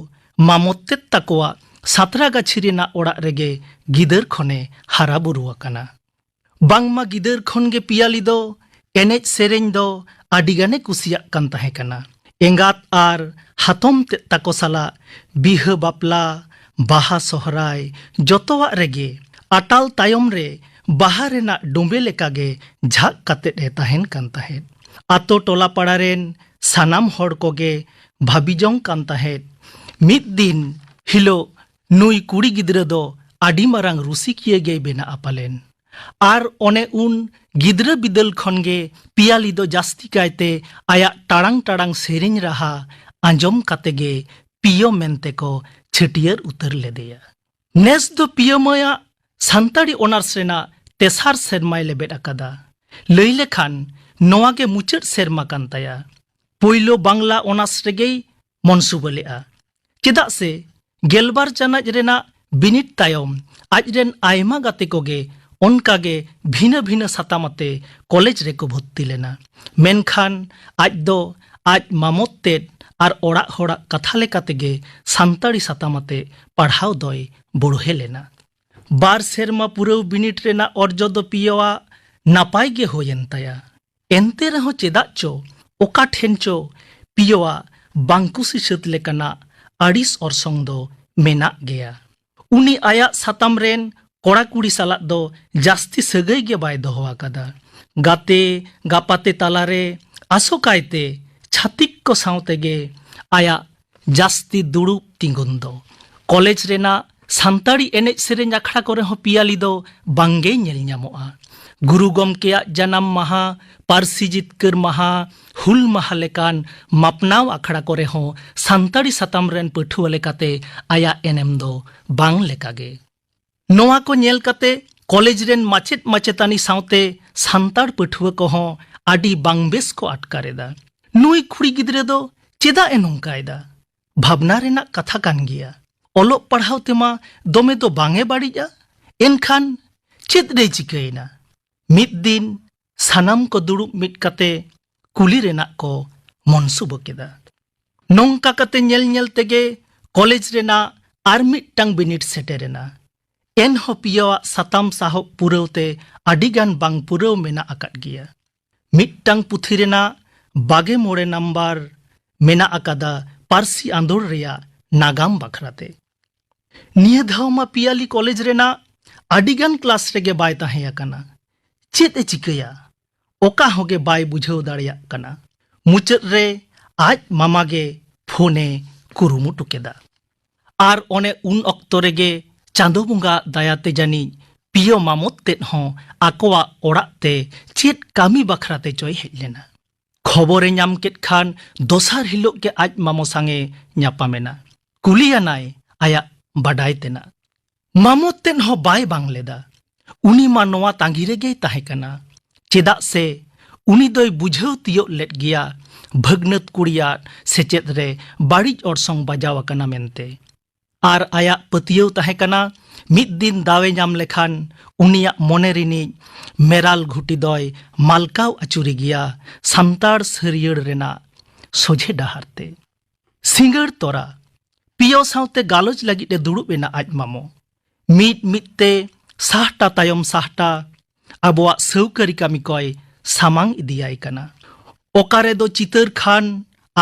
ᱢᱟᱢᱚᱛ ᱛᱮᱫ ᱛᱟᱠᱚᱣᱟᱜ ᱥᱟᱛᱨᱟᱜᱟᱪᱷᱤ ᱨᱮᱱᱟᱜ ᱚᱲᱟᱜ ᱨᱮᱜᱮ ᱜᱤᱫᱟᱹᱨ ᱠᱷᱚᱱᱮ ᱦᱟᱨᱟ ᱵᱩᱨᱩ ᱟᱠᱟᱱᱟ᱾ ᱵᱟᱝᱢᱟ ᱜᱤᱫᱟᱹᱨ ᱠᱷᱚᱱ ᱜᱮ ᱯᱤᱭᱟᱞᱤ ᱫᱚ ᱮᱱᱮᱡ ᱥᱮᱨᱮᱧ ᱫᱚ ᱟᱹᱰᱤ ᱜᱟᱱᱮ ᱠᱩᱥᱤᱭᱟᱜ ᱠᱟᱱ ᱛᱟᱦᱮᱸ ᱠᱟᱱᱟ᱾ ᱮᱸᱜᱟᱛ ᱟᱨ ᱦᱟᱛᱚᱢ ᱛᱮᱫ ᱛᱟᱠᱚ ᱥᱟᱞᱟᱜ ᱵᱤᱦᱟᱹ ᱵᱟᱯᱞᱟ, ᱵᱟᱦᱟ ᱥᱚᱦᱨᱟᱭ ᱡᱚᱛᱚᱣᱟᱜ ᱨᱮᱜᱮ ᱟᱴᱟᱞ ᱛᱟᱭᱚᱢ ᱨᱮ ᱵᱟᱦᱟ ᱨᱮᱱᱟᱜ ᱰᱚᱸᱵᱮ ᱞᱮᱠᱟᱜᱮ ᱡᱷᱟᱜ ᱠᱟᱛᱮᱫ ᱮ ᱛᱟᱦᱮᱱ ᱠᱟᱱ ᱛᱟᱦᱮᱸᱫ᱾ ᱟᱛᱳ ᱴᱚᱞᱟ ᱯᱟᱲᱟ ᱨᱮᱱ ᱥᱟᱱᱟᱢ ᱦᱚᱲ ᱠᱚᱜᱮ ᱵᱷᱟᱹᱵᱤ ᱡᱚᱝ ᱠᱟᱱ ᱛᱟᱦᱮᱸᱫ, ᱢᱤᱫ ᱫᱤᱱ ᱦᱤᱞᱳᱜ ᱱᱩᱭ ᱠᱩᱲᱤ ᱜᱤᱫᱽᱨᱟᱹ ᱫᱚ ᱟᱹᱰᱤ ᱢᱟᱨᱟᱝ ᱨᱩᱥᱤᱠᱤᱭᱟᱹ ᱜᱮᱭ ᱵᱮᱱᱟᱜᱼᱟ ᱯᱟᱞᱮᱱ᱾ ᱟᱨ ᱚᱱᱮ ᱩᱱ ᱜᱤᱫᱽᱨᱟᱹ ᱵᱤᱫᱟᱹᱞ ᱠᱷᱚᱱ ᱜᱮ ᱯᱤᱭᱟᱞᱤ ᱫᱚ ᱡᱟᱹᱥᱛᱤ ᱠᱟᱭᱛᱮ ᱟᱭᱟᱜ ᱴᱟᱲᱟᱝ ᱴᱟᱲᱟᱝ ᱥᱮᱨᱮᱧ ᱨᱟᱦᱟ ᱟᱸᱡᱚᱢ ᱠᱟᱛᱮ ᱜᱮ ᱯᱤᱭᱳ ᱢᱮᱱᱛᱮ ᱠᱚ ᱪᱷᱟᱹᱴᱭᱟᱹᱨ ᱩᱛᱟᱹᱨ ᱞᱮᱫᱮᱭᱟ᱾ ᱱᱮᱥ ᱫᱚ ᱯᱤᱭᱳ ᱢᱟᱹᱭᱟᱜ ᱥᱟᱱᱛᱟᱲᱤ ᱚᱱᱟᱨᱥ ᱨᱮᱱᱟᱜ ᱛᱮᱥᱟᱨ ᱥᱮᱨᱢᱟᱭ ᱞᱮᱵᱮᱫ ᱟᱠᱟᱫᱟ᱾ ᱞᱟᱹᱭ ᱞᱮᱠᱷᱟᱱ ᱱᱚᱣᱟ ᱜᱮ ᱢᱩᱪᱟᱹᱫ ᱥᱮᱨᱢᱟ ᱠᱟᱱ ᱛᱟᱭᱟ᱾ ᱯᱳᱭᱞᱳ ᱵᱟᱝᱞᱟ ᱚᱱᱟᱨᱥ ᱨᱮᱜᱮᱭ ᱢᱚᱱᱥᱩᱵᱟᱹ ᱞᱮᱫᱼᱟ᱾ ᱪᱮᱫᱟᱜ ᱥᱮ ᱜᱮᱞᱵᱟᱨ ᱪᱟᱱᱟᱪ ᱨᱮᱱᱟᱜ ᱵᱤᱱᱤᱰ ᱛᱟᱭᱚᱢ ᱟᱡ ᱨᱮᱱ ᱟᱭᱢᱟ ᱜᱟᱛᱮ ᱠᱚᱜᱮ ᱚᱱᱠᱟ ᱜᱮ ᱵᱷᱤᱱᱟᱹ ᱵᱷᱤᱱᱟᱹ ᱥᱟᱛᱟᱢ ᱟᱛᱮ ᱠᱚᱞᱮᱡᱽ ᱨᱮᱠᱚ ᱵᱷᱚᱨᱛᱤ ᱞᱮᱱᱟ᱾ ᱢᱮᱱᱠᱷᱟᱱ ᱟᱡ ᱫᱚ ᱟᱡ ᱢᱟᱢᱚᱛ ᱛᱮᱫ ᱟᱨ ᱚᱲᱟᱜ ᱦᱚᱲᱟᱜ ᱠᱟᱛᱷᱟ ᱞᱮᱠᱟ ᱛᱮᱜᱮ ᱥᱟᱱᱛᱟᱲᱤ ᱥᱟᱛᱟᱢ ᱟᱛᱮ ᱯᱟᱲᱦᱟᱣ ᱫᱚᱭ ᱵᱚᱲᱦᱮ ᱞᱮᱱᱟ᱾ ᱵᱟᱨ ᱥᱮᱨᱢᱟ ᱯᱩᱨᱟᱹᱣ ᱵᱤᱱᱤᱰ ᱨᱮᱱᱟᱜ ᱚᱨᱡᱚ ᱫᱚ ᱯᱤᱭᱳᱣᱟᱜ ᱱᱟᱯᱟᱭ ᱜᱮ ᱦᱩᱭᱮᱱ ᱛᱟᱭᱟ᱾ ᱮᱱᱛᱮ ᱨᱮᱦᱚᱸ ᱪᱮᱫᱟᱜ ᱪᱚ ᱚᱠᱟ ᱴᱷᱮᱱ ᱪᱚ ᱯᱤᱭᱳᱣᱟᱜ ᱵᱟᱝ ᱠᱩᱥᱤ ᱥᱟᱹᱛ ᱞᱮᱠᱟᱱᱟᱜ ᱟᱹᱲᱤᱥ ᱚᱨᱥᱚᱝ ᱫᱚ ᱢᱮᱱᱟᱜ ᱜᱮᱭᱟ᱾ ᱩᱱᱤ ᱟᱭᱟᱜ ᱥᱟᱛᱟᱢ ᱨᱮᱱ ᱠᱚᱲᱟ ᱠᱩᱲᱤ ᱥᱟᱞᱟᱜ ᱫᱚ ᱡᱟᱹᱥᱛᱤ ᱥᱟᱹᱜᱟᱹᱭ ᱜᱮ ᱵᱟᱭ ᱫᱚᱦᱚ ᱟᱠᱟᱫᱟ᱾ ᱜᱟᱛᱮ ᱜᱟᱯᱟᱛᱮ ᱛᱟᱞᱟᱨᱮ ᱟᱥᱚᱠᱟᱭᱛᱮ ᱪᱷᱟᱹᱛᱤᱠ ᱠᱚ ᱥᱟᱶ ᱛᱮᱜᱮ ᱟᱭᱟᱜ ᱡᱟᱹᱥᱛᱤ ᱫᱩᱲᱩᱵ ᱛᱤᱸᱜᱩᱱ ᱫᱚ᱾ ᱠᱚᱞᱮᱡᱽ ᱨᱮᱱᱟᱜ ᱥᱟᱱᱛᱟᱲᱤ ᱮᱱᱮᱡ ᱥᱮᱨᱮᱧ ᱟᱠᱷᱲᱟ ᱠᱚᱨᱮ ᱦᱚᱸ ᱯᱤᱭᱟᱞᱤ ᱫᱚ ᱵᱟᱝᱜᱮᱭ ᱧᱮᱞ ᱧᱟᱢᱚᱜᱼᱟ᱾ ᱜᱩᱨᱩ ᱜᱚᱢᱠᱮᱭᱟᱜ ᱡᱟᱱᱟᱢ ᱢᱟᱦᱟ, ᱯᱟᱹᱨᱥᱤ ᱡᱤᱛᱠᱟᱹᱨ ᱢᱟᱦᱟ, ᱦᱩᱞ ᱢᱟᱦᱟ ᱞᱮᱠᱟᱱ ᱢᱟᱯᱱᱟᱣ ᱟᱠᱷᱲᱟ ᱠᱚᱨᱮ ᱦᱚᱸ ᱥᱟᱱᱛᱟᱲᱤ ᱥᱟᱛᱟᱢ ᱨᱮᱱ ᱯᱟᱹᱴᱷᱩᱣᱟᱹ ᱞᱮᱠᱟᱛᱮ ᱟᱭᱟᱜ ᱮᱱᱮᱢ ᱫᱚ ᱵᱟᱝ ᱞᱮᱠᱟᱜᱮ᱾ ᱱᱚᱣᱟ ᱠᱚ ᱧᱮᱞ ᱠᱟᱛᱮ ᱠᱚᱞᱮᱡᱽ ᱨᱮᱱ ᱢᱟᱪᱮᱫ ᱢᱟᱪᱮᱛᱟᱹᱱᱤ ᱥᱟᱶᱛᱮ ᱥᱟᱱᱛᱟᱲ ᱯᱟᱹᱴᱷᱩᱣᱟᱹ ᱠᱚᱦᱚᱸ ᱟᱹᱰᱤ ᱵᱟᱝ ᱵᱮᱥ ᱠᱚ ᱟᱴᱠᱟᱨ ᱮᱫᱟ᱾ ᱱᱩᱭ ᱠᱩᱲᱤ ᱜᱤᱫᱽᱨᱟᱹ ᱫᱚ ᱪᱮᱫᱟᱜ ᱮ ᱱᱚᱝᱠᱟᱭᱮᱫᱟ? ᱵᱷᱟᱵᱽᱱᱟ ᱨᱮᱱᱟᱜ ᱠᱟᱛᱷᱟ ᱠᱟᱱ ᱜᱮᱭᱟ᱾ ᱚᱞᱚᱜ ᱯᱟᱲᱦᱟᱣ ᱛᱮᱢᱟ ᱫᱚᱢᱮ ᱫᱚ ᱵᱟᱝ ᱮ ᱵᱟᱹᱲᱤᱡᱼᱟ, ᱮᱱᱠᱷᱟᱱ ᱪᱮᱫ ᱨᱮᱭ ᱪᱤᱠᱟᱹᱭᱮᱱᱟ? ᱢᱤᱫ ᱫᱤᱱ ᱥᱟᱱᱟᱢ ᱠᱚ ᱫᱩᱲᱩᱵ ᱢᱤᱫ ᱠᱟᱛᱮ ᱠᱩᱞᱤ ᱨᱮᱱᱟᱜ ᱠᱚ ᱢᱚᱱᱥᱩᱵᱟᱹ ᱠᱮᱫᱟ᱾ ᱱᱚᱝᱠᱟ ᱠᱟᱛᱮ ᱧᱮᱞ ᱧᱮᱞ ᱛᱮᱜᱮ ᱠᱚᱞᱮᱡᱽ ᱨᱮᱱᱟᱜ ᱟᱨ ᱢᱤᱫᱴᱟᱝ ᱵᱤᱱᱤᱰ ᱥᱮᱴᱮᱨᱮᱱᱟ᱾ ᱮᱱᱦᱚᱸ ᱯᱤᱭᱳᱣᱟᱜ ᱥᱟᱛᱟᱢ ᱥᱟᱦᱚᱵ ᱯᱩᱨᱟᱹᱣ ᱛᱮ ᱟᱹᱰᱤᱜᱟᱱ ᱵᱟᱝ ᱯᱩᱨᱟᱹᱣ ᱢᱮᱱᱟᱜ ᱟᱠᱟᱫ ᱜᱮᱭᱟ᱾ ᱢᱤᱫᱴᱟᱝ ᱯᱩᱛᱷᱤ ᱨᱮᱱᱟᱜ ᱵᱟᱜᱮ ᱢᱚᱬᱮ ᱱᱟᱢᱵᱟᱨ ᱢᱮᱱᱟᱜ ᱟᱠᱟᱫᱟ ᱯᱟᱹᱨᱥᱤ ᱟᱸᱫᱳᱲ ᱨᱮᱭᱟᱜ ᱱᱟᱜᱟᱢ ᱵᱟᱠᱷᱨᱟᱛᱮ᱾ ᱱᱤᱭᱟᱹ ᱫᱷᱟᱣ ᱢᱟ ᱯᱤᱭᱟᱞᱤ ᱠᱚᱞᱮᱡᱽ ᱨᱮᱱᱟᱜ ᱟᱹᱰᱤᱜᱟᱱ ᱠᱞᱟᱥ ᱨᱮᱜᱮ ᱵᱟᱭ ᱛᱟᱦᱮᱸ ᱟᱠᱟᱱᱟ᱾ ᱪᱮᱫ ᱮ ᱪᱤᱠᱟᱹᱭᱟ? ᱚᱠᱟ ᱦᱚᱸᱜᱮ ᱵᱟᱭ ᱵᱩᱡᱷᱟᱹᱣ ᱫᱟᱲᱮᱭᱟᱜ ᱠᱟᱱᱟ᱾ ᱢᱩᱪᱟᱹᱫ ᱨᱮ ᱟᱡ ᱢᱟᱢᱟ ᱜᱮ ᱯᱷᱳᱱ ᱮ ᱠᱩᱨᱩᱢᱩᱴᱩ ᱠᱮᱫᱟ᱾ ᱟᱨ ᱚᱱᱮ ᱩᱱ ᱚᱠᱛᱚ ᱨᱮᱜᱮ ᱪᱟᱸᱫᱚ ᱵᱚᱸᱜᱟ ᱫᱟᱭᱟᱛᱮ ᱡᱟᱹᱱᱤᱡ ᱯᱤᱭᱳ ᱢᱟᱢᱚᱛ ᱛᱮᱫ ᱦᱚᱸ ᱟᱠᱚᱣᱟᱜ ᱚᱲᱟᱜ ᱛᱮ ᱪᱮᱫ ᱠᱟᱹᱢᱤ ᱵᱟᱠᱷᱨᱟ ᱛᱮ ᱪᱚᱭ ᱦᱮᱡ ᱞᱮᱱᱟ᱾ ᱠᱷᱚᱵᱚᱨᱮ ᱧᱟᱢ ᱠᱮᱫ ᱠᱷᱟᱱ ᱫᱚᱥᱟᱨ ᱦᱤᱞᱳᱜ ᱜᱮ ᱟᱡ ᱢᱟᱢᱚ ᱥᱟᱝ ᱮ ᱧᱟᱯᱟᱢ ᱮᱱᱟ᱾ ᱠᱩᱞᱤᱭᱟᱱᱟᱭ ᱟᱭᱟᱜ ᱵᱟᱰᱟᱭ ᱛᱮᱱᱟᱜ᱾ ᱢᱟᱢᱚᱛ ᱛᱮᱫ ᱦᱚᱸ ᱵᱟᱭ ᱵᱟᱝ ᱞᱮᱫᱟ᱾ ᱩᱱᱤ ᱢᱟ ᱱᱚᱣᱟ ᱛᱟᱺᱜᱤ ᱨᱮᱜᱮᱭ ᱛᱟᱦᱮᱸ ᱠᱟᱱᱟ᱾ ᱪᱮᱫᱟᱜ ᱥᱮ ᱩᱱᱤ ᱫᱚᱭ ᱵᱩᱡᱷᱟᱹᱣ ᱛᱤᱭᱳᱜ ᱞᱮᱫ ᱜᱮᱭᱟ ᱵᱷᱟᱹᱜᱽᱱᱟᱹᱛ ᱠᱩᱲᱤᱭᱟᱜ ᱥᱮᱪᱮᱫ ᱨᱮ ᱵᱟᱹᱲᱤᱡ ᱚᱨᱥᱚᱝ ᱵᱟᱡᱟᱣ ᱟᱠᱟᱱᱟ ᱢᱮᱱᱛᱮ᱾ ᱟᱨ ᱟᱭᱟᱜ ᱯᱟᱹᱛᱭᱟᱹᱣ ᱛᱟᱦᱮᱸ ᱠᱟᱱᱟ, ᱢᱤᱫ ᱫᱤᱱ ᱫᱟᱣᱮ ᱧᱟᱢ ᱞᱮᱠᱷᱟᱱ ᱩᱱᱤᱭᱟᱜ ᱢᱚᱱᱮ ᱨᱤᱱᱤᱡ ᱢᱮᱨᱟᱞ ᱜᱷᱩᱴᱤ ᱫᱚᱭ ᱢᱟᱞᱠᱟᱣ ᱟᱹᱪᱩᱨᱮ ᱜᱮᱭᱟ ᱥᱟᱱᱛᱟᱲ ᱥᱟᱹᱨᱭᱟᱹᱲ ᱨᱮᱱᱟᱜ ᱥᱚᱡᱷᱮ ᱰᱟᱦᱟᱨ ᱛᱮ᱾ ᱥᱤᱸᱜᱟᱹᱲ ᱛᱚᱨᱟ ᱯᱤᱭᱳ ᱥᱟᱶᱛᱮ ᱜᱟᱞᱚᱪ ᱞᱟᱹᱜᱤᱫ ᱮ ᱫᱩᱲᱩᱵ ᱮᱱᱟ ᱟᱡ ᱢᱟᱢᱚ᱾ ᱢᱤᱫ ᱢᱤᱫ ᱛᱮ ᱥᱟᱦᱴᱟ ᱛᱟᱭᱚᱢ ᱥᱟᱦᱴᱟ ᱟᱵᱚᱣᱟᱜ ᱥᱟᱹᱣᱠᱟᱹᱨᱤ ᱠᱟᱹᱢᱤ ᱠᱚᱭ ᱥᱟᱢᱟᱝ ᱤᱫᱤᱭᱟᱭ ᱠᱟᱱᱟ᱾ ᱚᱠᱟ ᱨᱮᱫᱚ ᱪᱤᱛᱟᱹᱨ ᱠᱷᱟᱱ,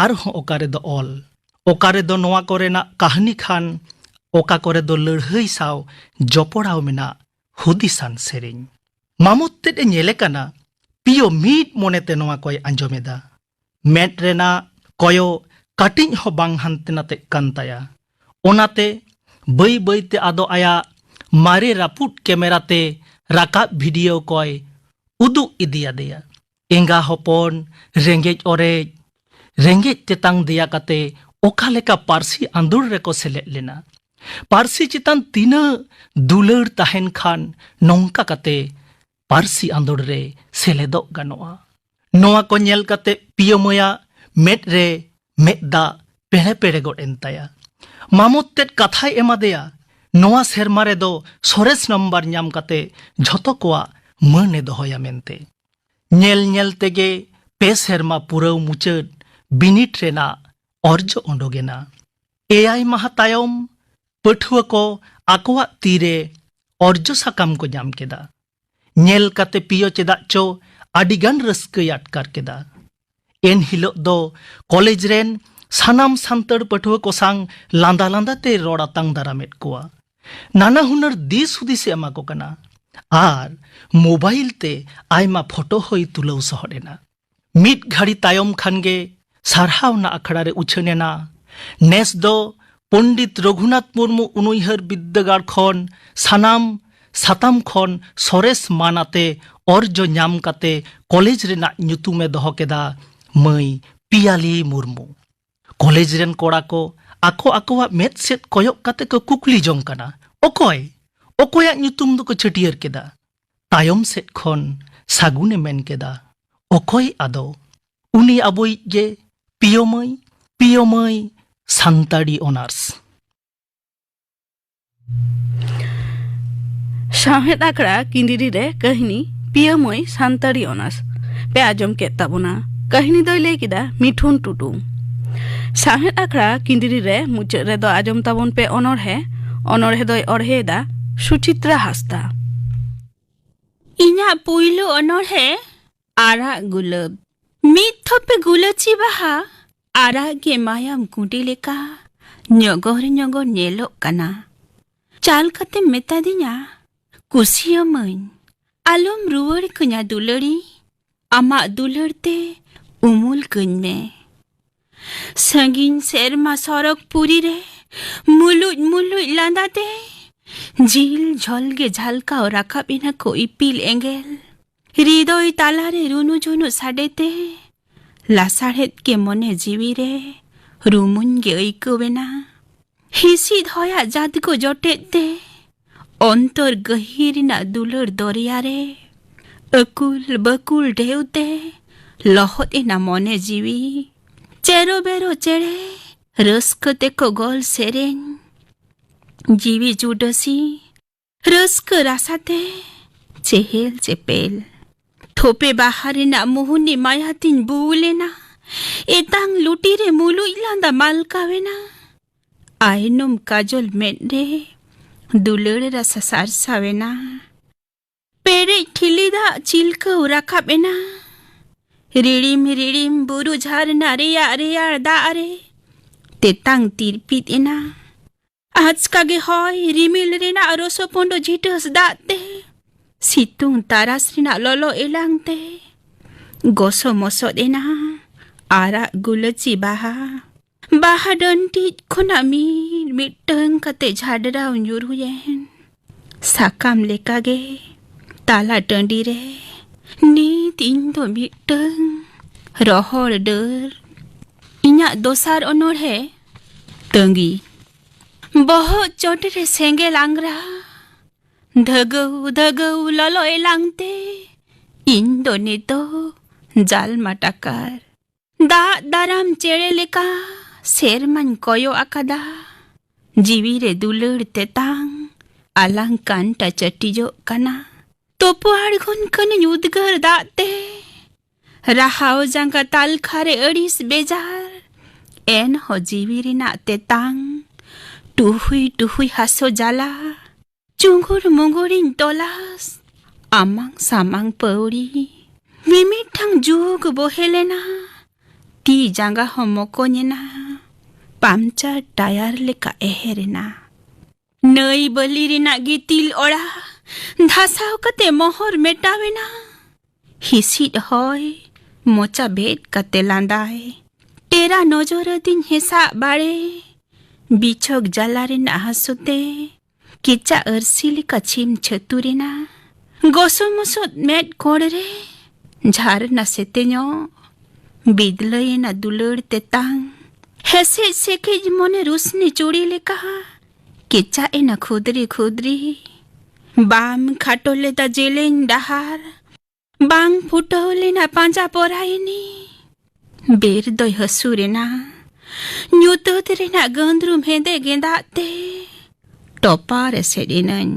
ᱟᱨᱦᱚᱸ ᱚᱠᱟ ᱨᱮᱫᱚ ᱚᱞ, ᱚᱠᱟ ᱨᱮᱫᱚ ᱱᱚᱣᱟ ᱠᱚᱨᱮᱱᱟᱜ ᱠᱟᱹᱦᱱᱤ ᱠᱷᱟᱱ, ᱚᱠᱟ ᱠᱚᱨᱮ ᱫᱚ ᱞᱟᱹᱲᱦᱟᱹᱭ ᱥᱟᱶ ᱡᱚᱯᱚᱲᱟᱣ ᱢᱮᱱᱟᱜ ᱦᱩᱫᱤᱥᱟᱱ ᱥᱮᱨᱮᱧ᱾ ᱢᱟᱢᱚᱛ ᱛᱮᱫ ᱮ ᱧᱮᱞᱮ ᱠᱟᱱᱟ, ᱯᱤᱭᱳ ᱢᱤᱫ ᱢᱚᱱᱮᱛᱮ ᱱᱚᱣᱟ ᱠᱚᱭ ᱟᱸᱡᱚᱢᱮᱫᱟ᱾ ᱢᱮᱫ ᱨᱮᱱᱟᱜ ᱠᱚᱭᱚᱜ ᱠᱟᱹᱴᱤᱡ ᱦᱚᱸ ᱵᱟᱝ ᱦᱟᱱᱛᱮ ᱱᱟᱛᱮᱜ ᱠᱟᱱ ᱛᱟᱭᱟ᱾ ᱚᱱᱟᱛᱮ ᱵᱟᱹᱭ ᱵᱟᱹᱭᱛᱮ ᱟᱫᱚ ᱟᱭᱟᱜ ᱢᱟᱨᱮ ᱨᱟᱹᱯᱩᱫ ᱠᱮᱢᱮᱨᱟ ᱛᱮ ᱨᱟᱠᱟᱵ ᱵᱷᱤᱰᱤᱭᱳ ᱠᱚᱭ ᱩᱫᱩᱜ ᱤᱫᱤᱭᱟᱫᱮᱭᱟ᱾ ᱮᱸᱜᱟ ᱦᱚᱯᱚᱱ, ᱨᱮᱸᱜᱮᱡ ᱚᱨᱮᱡ, ᱨᱮᱸᱜᱮᱡ ᱛᱮᱛᱟᱝ ᱫᱮᱭᱟ ᱠᱟᱛᱮ ᱚᱠᱟ ᱞᱮᱠᱟ ᱯᱟᱹᱨᱥᱤ ᱟᱸᱫᱳᱲ ᱨᱮᱠᱚ ᱥᱮᱞᱮᱫ ᱞᱮᱱᱟ, ᱯᱟᱹᱨᱥᱤ ᱪᱮᱛᱟᱱ ᱛᱤᱱᱟᱹᱜ ᱫᱩᱞᱟᱹᱲ ᱛᱟᱦᱮᱱ ᱠᱷᱟᱱ ᱱᱚᱝᱠᱟ ᱠᱟᱛᱮ ᱯᱟᱹᱨᱥᱤ ᱟᱸᱫᱳᱲ ᱨᱮ ᱥᱮᱞᱮᱫᱚᱜ ᱜᱟᱱᱚᱜᱼᱟ᱾ ᱱᱚᱣᱟ ᱠᱚ ᱧᱮᱞ ᱠᱟᱛᱮ ᱯᱤᱭᱳ ᱢᱟᱹᱭᱟᱜ ᱢᱮᱫ ᱨᱮ ᱢᱮᱫ ᱫᱟᱜ ᱯᱮᱲᱮ ᱯᱮᱲᱮ ᱜᱚᱫ ᱮᱱ ᱛᱟᱭᱟ᱾ ᱢᱟᱢᱚᱛ ᱛᱮᱫ ᱠᱟᱛᱷᱟᱭ ᱮᱢᱟᱫᱮᱭᱟ, ᱱᱚᱣᱟ ᱥᱮᱨᱢᱟ ᱨᱮᱫᱚ ᱥᱚᱨᱮᱥ ᱱᱟᱢᱵᱟᱨ ᱧᱟᱢ ᱠᱟᱛᱮ ᱡᱷᱚᱛᱚ ᱠᱚᱣᱟᱜ ᱢᱟᱹᱱ ᱮ ᱫᱚᱦᱚᱭᱟ ᱢᱮᱱᱛᱮ᱾ ᱧᱮᱞ ᱧᱮᱞ ᱛᱮᱜᱮ ᱯᱮ ᱥᱮᱨᱢᱟ ᱯᱩᱨᱟᱹᱣ ᱢᱩᱪᱟᱹᱫ ᱵᱤᱱᱤᱰ ᱨᱮᱱᱟᱜ ᱚᱨᱡᱚ ᱚᱰᱚᱠ ᱮᱱᱟ᱾ ᱮᱭᱟᱭ ᱢᱟᱦᱟ ᱛᱟᱭᱚᱢ ᱯᱟᱹᱴᱷᱩᱣᱟᱹ ᱠᱚ ᱟᱠᱚᱣᱟᱜ ᱛᱤᱨᱮ ᱚᱨᱡᱚ ᱥᱟᱠᱟᱢ ᱠᱚ ᱧᱟᱢ ᱠᱮᱫᱟ᱾ ᱧᱮᱞ ᱠᱟᱛᱮ ᱯᱤᱭᱳ ᱪᱮᱫᱟᱜ ᱪᱚ ᱟᱹᱰᱤᱜᱟᱱ ᱨᱟᱹᱥᱠᱟᱹᱭ ᱟᱴᱠᱟᱨ ᱠᱮᱫᱟ᱾ ᱮᱱ ᱦᱤᱞᱳᱜ ᱫᱚ ᱠᱚᱞᱮᱡᱽ ᱨᱮᱱ ᱥᱟᱱᱟᱢ ᱥᱟᱱᱛᱟᱲ ᱯᱟᱹᱴᱷᱩᱣᱟᱹ ᱠᱚ ᱥᱟᱝ ᱞᱟᱸᱫᱟ ᱞᱟᱸᱫᱟ ᱛᱮ ᱨᱚᱲ ᱟᱛᱟᱝ ᱫᱟᱨᱟᱢᱮᱫ ᱠᱚᱣᱟ᱾ ᱱᱟᱱᱟ ᱦᱩᱱᱟᱹᱨ ᱫᱤᱥ ᱦᱩᱫᱤᱥ ᱮ ᱮᱢᱟ ᱠᱚ ᱠᱟᱱᱟ ᱟᱨ ᱢᱳᱵᱟᱭᱤᱞ ᱛᱮ ᱟᱭᱢᱟ ᱯᱷᱳᱴᱳ ᱦᱚᱸᱭ ᱛᱩᱞᱟᱹᱣ ᱥᱚᱦᱚᱫ ᱮᱱᱟ᱾ ᱢᱤᱫ ᱜᱷᱟᱹᱲᱤ ᱛᱟᱭᱚᱢ ᱠᱷᱟᱱ ᱜᱮ ᱥᱟᱨᱦᱟᱣᱱᱟ ᱟᱠᱷᱲᱟ ᱨᱮ ᱩᱪᱷᱟᱹᱱ ᱮᱱᱟ᱾ ᱱᱮᱥ ᱫᱚ ᱯᱚᱱᱰᱤᱛ ᱨᱚᱜᱷᱩᱱᱟᱛᱷ ᱢᱩᱨᱢᱩ ᱩᱱᱩᱭᱦᱟᱹᱨ ᱵᱤᱫᱽᱫᱟᱹᱜᱟᱲ ᱠᱷᱚᱱ ᱥᱟᱱᱟᱢ ᱥᱟᱛᱟᱢ ᱠᱷᱚᱱ ᱥᱚᱨᱮᱥ ᱢᱟᱱ ᱟᱛᱮ ᱚᱨᱡᱚ ᱧᱟᱢ ᱠᱟᱛᱮ ᱠᱚᱞᱮᱡᱽ ᱨᱮᱱᱟᱜ ᱧᱩᱛᱩᱢ ᱮ ᱫᱚᱦᱚ ᱠᱮᱫᱟ ᱢᱟᱹᱭ ᱯᱤᱭᱟᱞᱤ ᱢᱩᱨᱢᱩ᱾ ᱠᱚᱞᱮᱡᱽ ᱨᱮᱱ ᱠᱚᱲᱟ ᱠᱚ ᱟᱠᱚ ᱟᱠᱚᱣᱟᱜ ᱢᱮᱫ ᱥᱮᱫ ᱠᱚᱭᱚᱜ ᱠᱟᱛᱮ ᱠᱚ ᱠᱩᱠᱞᱤ ᱡᱚᱝ ᱠᱟᱱᱟ, "ᱚᱠᱚᱭ? ᱚᱠᱚᱭᱟᱜ ᱧᱩᱛᱩᱢ ᱫᱚᱠᱚ ᱪᱷᱟᱹᱴᱭᱟᱹᱨ ᱠᱮᱫᱟ?" ᱛᱟᱭᱚᱢ ᱥᱮᱫ ᱠᱷᱚᱱ ᱥᱟᱹᱜᱩᱱᱮ ᱢᱮᱱ ᱠᱮᱫᱟ, "ᱚᱠᱚᱭ ᱟᱫᱚ? ᱩᱱᱤ ᱟᱵᱚᱭᱤᱡ ᱜᱮ, ᱯᱤᱭᱳ ᱢᱟᱹᱭ, ᱯᱤᱭᱳ ᱢᱟᱹᱭ, ᱥᱟᱱᱛᱟᱲᱤ ᱚᱱᱟᱨᱥ᱾" ᱥᱟᱶᱦᱮᱫ ᱟᱠᱷᱲᱟ ᱠᱤᱱᱰᱤᱨᱤ ᱨᱮ ᱠᱟᱹᱦᱱᱤ ᱯᱤᱭᱟᱹ ᱢᱟᱹᱭ ᱥᱟᱱᱛᱟᱲᱤ ᱚᱱᱟᱨᱥ ᱯᱮ ᱟᱸᱡᱚᱢ ᱠᱮᱫ ᱛᱟᱵᱚᱱᱟ᱾ ᱠᱟᱹᱦᱱᱤ ᱫᱚᱭ ᱞᱟᱹᱭ ᱠᱮᱫᱟ ᱢᱤᱴᱷᱩᱱ ᱴᱩᱰᱩ᱾ ᱥᱟᱶᱦᱮᱫ ᱟᱠᱷᱲᱟ ᱠᱤᱸᱫᱽᱨᱤ ᱨᱮ ᱢᱩᱪᱟᱹᱫ ᱨᱮᱫᱚ ᱟᱸᱡᱚᱢ ᱛᱟᱵᱚᱱ ᱯᱮ ᱚᱱᱚᱬᱦᱮ᱾ ᱚᱱᱚᱬᱦᱮ ᱫᱚᱭ ᱚᱬᱦᱮᱭᱮᱫᱟ ᱥᱩᱪᱤᱛᱨᱟ ᱦᱟᱸᱥᱫᱟ᱾ ᱤᱧᱟᱜ ᱯᱩᱭᱞᱩ ᱚᱱᱚᱬᱦᱮ, ᱟᱨᱟᱜ ᱜᱩᱞᱟᱹᱵ᱾ ᱢᱤᱫ ᱛᱷᱚᱯᱮ ᱜᱩᱞᱟᱹᱪᱤ ᱵᱟᱦᱟ, ᱟᱨᱟᱜ ᱜᱮ ᱢᱟᱭᱟᱢ ᱠᱩᱸᱰᱤ ᱞᱮᱠᱟ ᱧᱚᱜᱚᱨ ᱧᱚᱜᱚᱨ ᱧᱮᱞᱚᱜ ᱠᱟᱱᱟ᱾ ᱪᱟᱞ ᱠᱟᱛᱮᱢ ᱢᱮᱛᱟᱫᱤᱧᱟ, ᱠᱩᱥᱤᱭᱟᱢᱟᱹᱧ, ᱟᱞᱚᱢ ᱨᱩᱣᱟᱹᱲ ᱠᱟᱹᱧᱟ ᱫᱩᱞᱟᱹᱲᱤ, ᱟᱢᱟᱜ ᱫᱩᱞᱟᱹᱲ ᱛᱮ ᱩᱢᱩᱞ ᱠᱟᱹᱧ ᱢᱮ᱾ ᱥᱟᱺᱜᱤᱧ ᱥᱮᱨᱢᱟ ᱥᱚᱨᱚᱜᱽ ᱯᱩᱨᱤ ᱨᱮ ᱢᱩᱞᱩᱡ ᱢᱩᱞᱩᱡ ᱞᱟᱸᱫᱟ ᱛᱮ ᱡᱤᱞ ᱡᱷᱚᱞ ᱜᱮ ᱡᱷᱟᱞᱠᱟᱣ ᱨᱟᱠᱟᱵ ᱮᱱᱟ ᱠᱚ ᱤᱯᱤᱞ ᱮᱸᱜᱮᱞ᱾ ᱦᱨᱤᱫᱚᱭ ᱛᱟᱞᱟᱨᱮ ᱨᱩᱱᱩ ᱡᱷᱩᱱᱩ ᱥᱟᱰᱮ ᱛᱮ ᱞᱟᱥᱟᱲᱦᱮᱫ ᱜᱮ ᱢᱚᱱᱮ ᱡᱤᱣᱤ ᱨᱮ ᱨᱩᱢᱩᱧ ᱜᱮ ᱟᱹᱭᱠᱟᱹᱣ ᱮᱱᱟ᱾ ᱦᱤᱸᱥᱤᱫ ᱦᱚᱭᱟᱜ ᱡᱟᱫᱽᱜᱚ ᱡᱚᱴᱮᱫ ᱛᱮ ᱚᱱᱛᱚᱨ ᱜᱟᱹᱦᱤᱨ ᱨᱮᱱᱟᱜ ᱫᱩᱞᱟᱹᱲ ᱫᱚᱨᱭᱟ ᱨᱮ ᱟᱹᱠᱩᱞ ᱵᱟᱹᱠᱩᱞ ᱰᱷᱮᱣ ᱛᱮ ᱞᱚᱦᱚᱫ ᱮᱱᱟ ᱢᱚᱱᱮ ᱡᱤᱣᱤ᱾ ᱪᱮᱨᱚ ᱵᱮᱨᱚ ᱪᱮᱬᱮ ᱨᱟᱹᱥᱠᱟᱹ ᱛᱮᱠᱚ ᱜᱚᱞ ᱥᱮᱨᱮᱧ, ᱡᱤᱣᱤ ᱡᱩᱰᱟᱹᱥᱤ ᱨᱟᱹᱥᱠᱟᱹ ᱨᱟᱥᱟᱛᱮ ᱪᱮᱦᱮᱞ ᱪᱮᱯᱮᱞ᱾ ᱛᱷᱚᱯᱮ ᱵᱟᱦᱟ ᱨᱮᱱᱟᱜ ᱢᱩᱦᱩᱱᱤ ᱢᱟᱭᱟ ᱛᱤᱧ ᱵᱩᱞ ᱮᱱᱟ᱾ ᱮᱛᱟᱝ ᱞᱩᱴᱤ ᱨᱮ ᱢᱩᱞᱩᱡ ᱞᱟᱸᱫᱟ ᱢᱟᱞᱠᱟᱣ ᱮᱱᱟ᱾ ᱟᱭᱱᱚᱢ ᱠᱟᱡᱚᱞ ᱢᱮᱫ ᱨᱮ ᱫᱩᱞᱟᱹᱲ ᱨᱟᱥᱟ ᱥᱟᱨᱥᱟᱣ ᱮᱱᱟ᱾ ᱯᱮᱨᱮᱡ ᱴᱷᱤᱞᱤ ᱫᱟᱜ ᱪᱤᱞᱠᱟᱹᱣ ᱨᱟᱠᱟᱵ ᱮᱱᱟ᱾ ᱨᱤᱲᱤᱢ ᱨᱤᱲᱤᱢ ᱵᱩᱨᱩ ᱡᱷᱟᱨᱱᱟ ᱨᱮᱭᱟᱲ ᱨᱮᱭᱟᱲ ᱫᱟᱜ ᱨᱮ ᱛᱮᱛᱟᱝ ᱛᱤᱨᱯᱤᱫ ᱮᱱᱟ᱾ ᱟᱪᱠᱟ ᱜᱮ ᱦᱚᱭ ᱨᱤᱢᱤᱞ ᱨᱮᱱᱟᱜ ᱨᱚᱥᱚ ᱯᱚᱸᱰᱚ ᱡᱷᱤᱴᱟᱹᱥ ᱫᱟᱜ ᱛᱮ ᱥᱤᱛᱩᱝ ᱛᱟᱨᱟᱥ ᱨᱮᱱᱟᱜ ᱞᱚᱞᱚ ᱮᱞᱟᱝ ᱛᱮ ᱜᱚᱥᱚ ᱢᱚᱥᱚᱫ ᱮᱱᱟ ᱟᱨᱟᱜ ᱜᱩᱞᱟᱹᱪᱤ ᱵᱟᱦᱟ᱾ ᱵᱟᱦᱟ ᱰᱟᱹᱱᱴᱤᱡ ᱠᱷᱚᱱᱟᱜ ᱢᱤᱫ ᱢᱤᱫᱴᱟᱹᱝ ᱠᱟᱛᱮ ᱡᱷᱟᱰᱨᱟᱣ ᱧᱩᱨᱩᱭᱮᱱ ᱥᱟᱠᱟᱢ ᱞᱮᱠᱟᱜᱮ ᱛᱟᱞᱟ ᱴᱟᱺᱰᱤ ᱨᱮ ᱱᱤᱛ ᱤᱧ ᱫᱚ ᱢᱤᱫᱴᱟᱹᱝ ᱨᱚᱦᱚᱲ ᱰᱟᱹᱨ᱾ ᱤᱧᱟᱜ ᱫᱚᱥᱟᱨ ᱚᱱᱚᱬᱦᱮ, ᱛᱟᱺᱜᱤ᱾ ᱵᱚᱦᱚᱜ ᱪᱚᱴ ᱨᱮ ᱥᱮᱸᱜᱮᱞ ᱟᱝᱜᱽᱨᱟ ᱫᱷᱟᱹᱜᱟᱹᱣ ᱫᱷᱟᱹᱜᱟᱹᱣ ᱞᱚᱞᱚ ᱮᱞᱟᱝ ᱛᱮ ᱤᱧ ᱫᱚ ᱱᱤᱛᱚᱜ ᱡᱟᱞᱢᱟ ᱴᱟᱠᱟᱨ᱾ ᱫᱟᱜ ᱫᱟᱨᱟᱢ ᱪᱮᱬᱮ ᱞᱮᱠᱟ ᱥᱮᱨᱢᱟᱧ ᱠᱚᱭᱚᱜ ᱟᱠᱟᱫᱟ᱾ ᱡᱤᱣᱤ ᱨᱮ ᱫᱩᱞᱟᱹᱲ ᱛᱮᱛᱟᱝ ᱟᱞᱟᱝ ᱠᱟᱱᱴᱟ ᱪᱟᱹᱴᱤᱡᱚᱜ ᱠᱟᱱᱟ᱾ ᱛᱳᱯᱳ ᱟᱬᱜᱚᱱ ᱠᱟᱹᱱᱟᱹᱧ ᱩᱫᱽᱜᱟᱹᱨ ᱫᱟᱜ ᱛᱮ᱾ ᱨᱟᱦᱟᱣ ᱡᱟᱸᱜᱟ ᱛᱟᱞᱠᱷᱟ ᱨᱮ ᱟᱹᱲᱤᱥ ᱵᱮᱡᱟᱨ᱾ ᱮᱱᱦᱚᱸ ᱡᱤᱣᱤ ᱨᱮᱱᱟᱜ ᱛᱮᱛᱟᱝ, ᱴᱩᱦᱩᱭ ᱴᱩᱦᱩᱭ ᱦᱟᱥᱳ ᱡᱟᱞᱟ, ᱪᱩᱝᱜᱩᱲ ᱢᱩᱝᱜᱩᱲᱤᱧ ᱛᱚᱞᱟᱥ, ᱟᱢᱟᱝ ᱥᱟᱢᱟᱝ ᱯᱟᱹᱣᱲᱤ᱾ ᱢᱤᱢᱤᱫᱴᱟᱝ ᱡᱩᱜᱽ ᱵᱚᱦᱮᱞ ᱮᱱᱟ, ᱛᱤ ᱡᱟᱸᱜᱟ ᱦᱚᱸ ᱢᱚᱠᱚᱧ ᱮᱱᱟ, ᱯᱟᱢᱪᱟᱨ ᱴᱟᱭᱟᱨ ᱞᱮᱠᱟ ᱮᱦᱮᱨ ᱮᱱᱟ᱾ ᱱᱟᱹᱭ ᱵᱟᱹᱞᱤ ᱨᱮᱱᱟᱜ ᱜᱤᱛᱤᱞ ᱚᱲᱟ ᱫᱷᱟᱥᱟᱣ ᱠᱟᱛᱮ ᱢᱚᱦᱚᱨ ᱢᱮᱴᱟᱣ ᱮᱱᱟ᱾ ᱦᱤᱥᱤᱫ ᱦᱚᱭ ᱢᱚᱪᱟ ᱵᱮᱫ ᱠᱟᱛᱮ ᱞᱟᱸᱫᱟᱭ᱾ ᱴᱮᱨᱟ ᱱᱚᱡᱚᱨ ᱟᱹᱫᱤᱧ ᱦᱮᱸᱥᱟᱜ ᱵᱟᱲᱮ᱾ ᱵᱤᱪᱷᱚᱠ ᱡᱟᱞᱟ ᱨᱮᱱᱟᱜ ᱦᱟᱹᱥᱩ ᱛᱮ ᱠᱮᱪᱟᱜ ᱟᱹᱨᱥᱤ ᱞᱮᱠᱟ ᱪᱷᱤᱢ ᱪᱷᱟᱹᱛᱩᱨ ᱮᱱᱟ᱾ ᱜᱚᱥᱚ ᱢᱚᱥᱚᱫ ᱢᱮᱫ ᱠᱚᱬ ᱨᱮ ᱡᱷᱟᱨᱱᱟ ᱥᱮᱛᱮᱧᱚᱜ ᱵᱤᱫᱞᱟᱹᱭ ᱮᱱᱟ ᱫᱩᱞᱟᱹᱲ ᱛᱮᱛᱟᱝ᱾ ᱦᱮᱥᱮᱡ ᱥᱮᱠᱮᱡ ᱢᱚᱱᱮ ᱨᱩᱥᱱᱤ ᱪᱩᱲᱤ ᱞᱮᱠᱟ ᱠᱮᱪᱟᱜ ᱮᱱᱟ ᱠᱷᱩᱫᱽᱨᱤ ᱠᱷᱩᱫᱽᱨᱤ᱾ ᱵᱟᱢ ᱠᱷᱟᱴᱚ ᱞᱮᱫᱟ ᱡᱮᱞᱮᱧ ᱰᱟᱦᱟᱨ, ᱵᱟᱝ ᱯᱷᱩᱴᱟᱹᱣ ᱞᱮᱱᱟ ᱯᱟᱸᱡᱟ ᱯᱚᱨᱟᱭᱤᱱᱤ᱾ ᱵᱮᱨ ᱫᱚᱭ ᱦᱟᱹᱥᱩᱨ ᱮᱱᱟ ᱧᱩᱛᱟᱹᱛ ᱨᱮᱱᱟᱜ ᱜᱟᱹᱱᱫᱨᱩᱢ ᱦᱮᱸᱫᱮ ᱜᱮᱸᱫᱟᱜ ᱛᱮ᱾ ᱴᱚᱯᱟᱨ ᱮᱥᱮᱫ ᱮᱱᱟᱹᱧ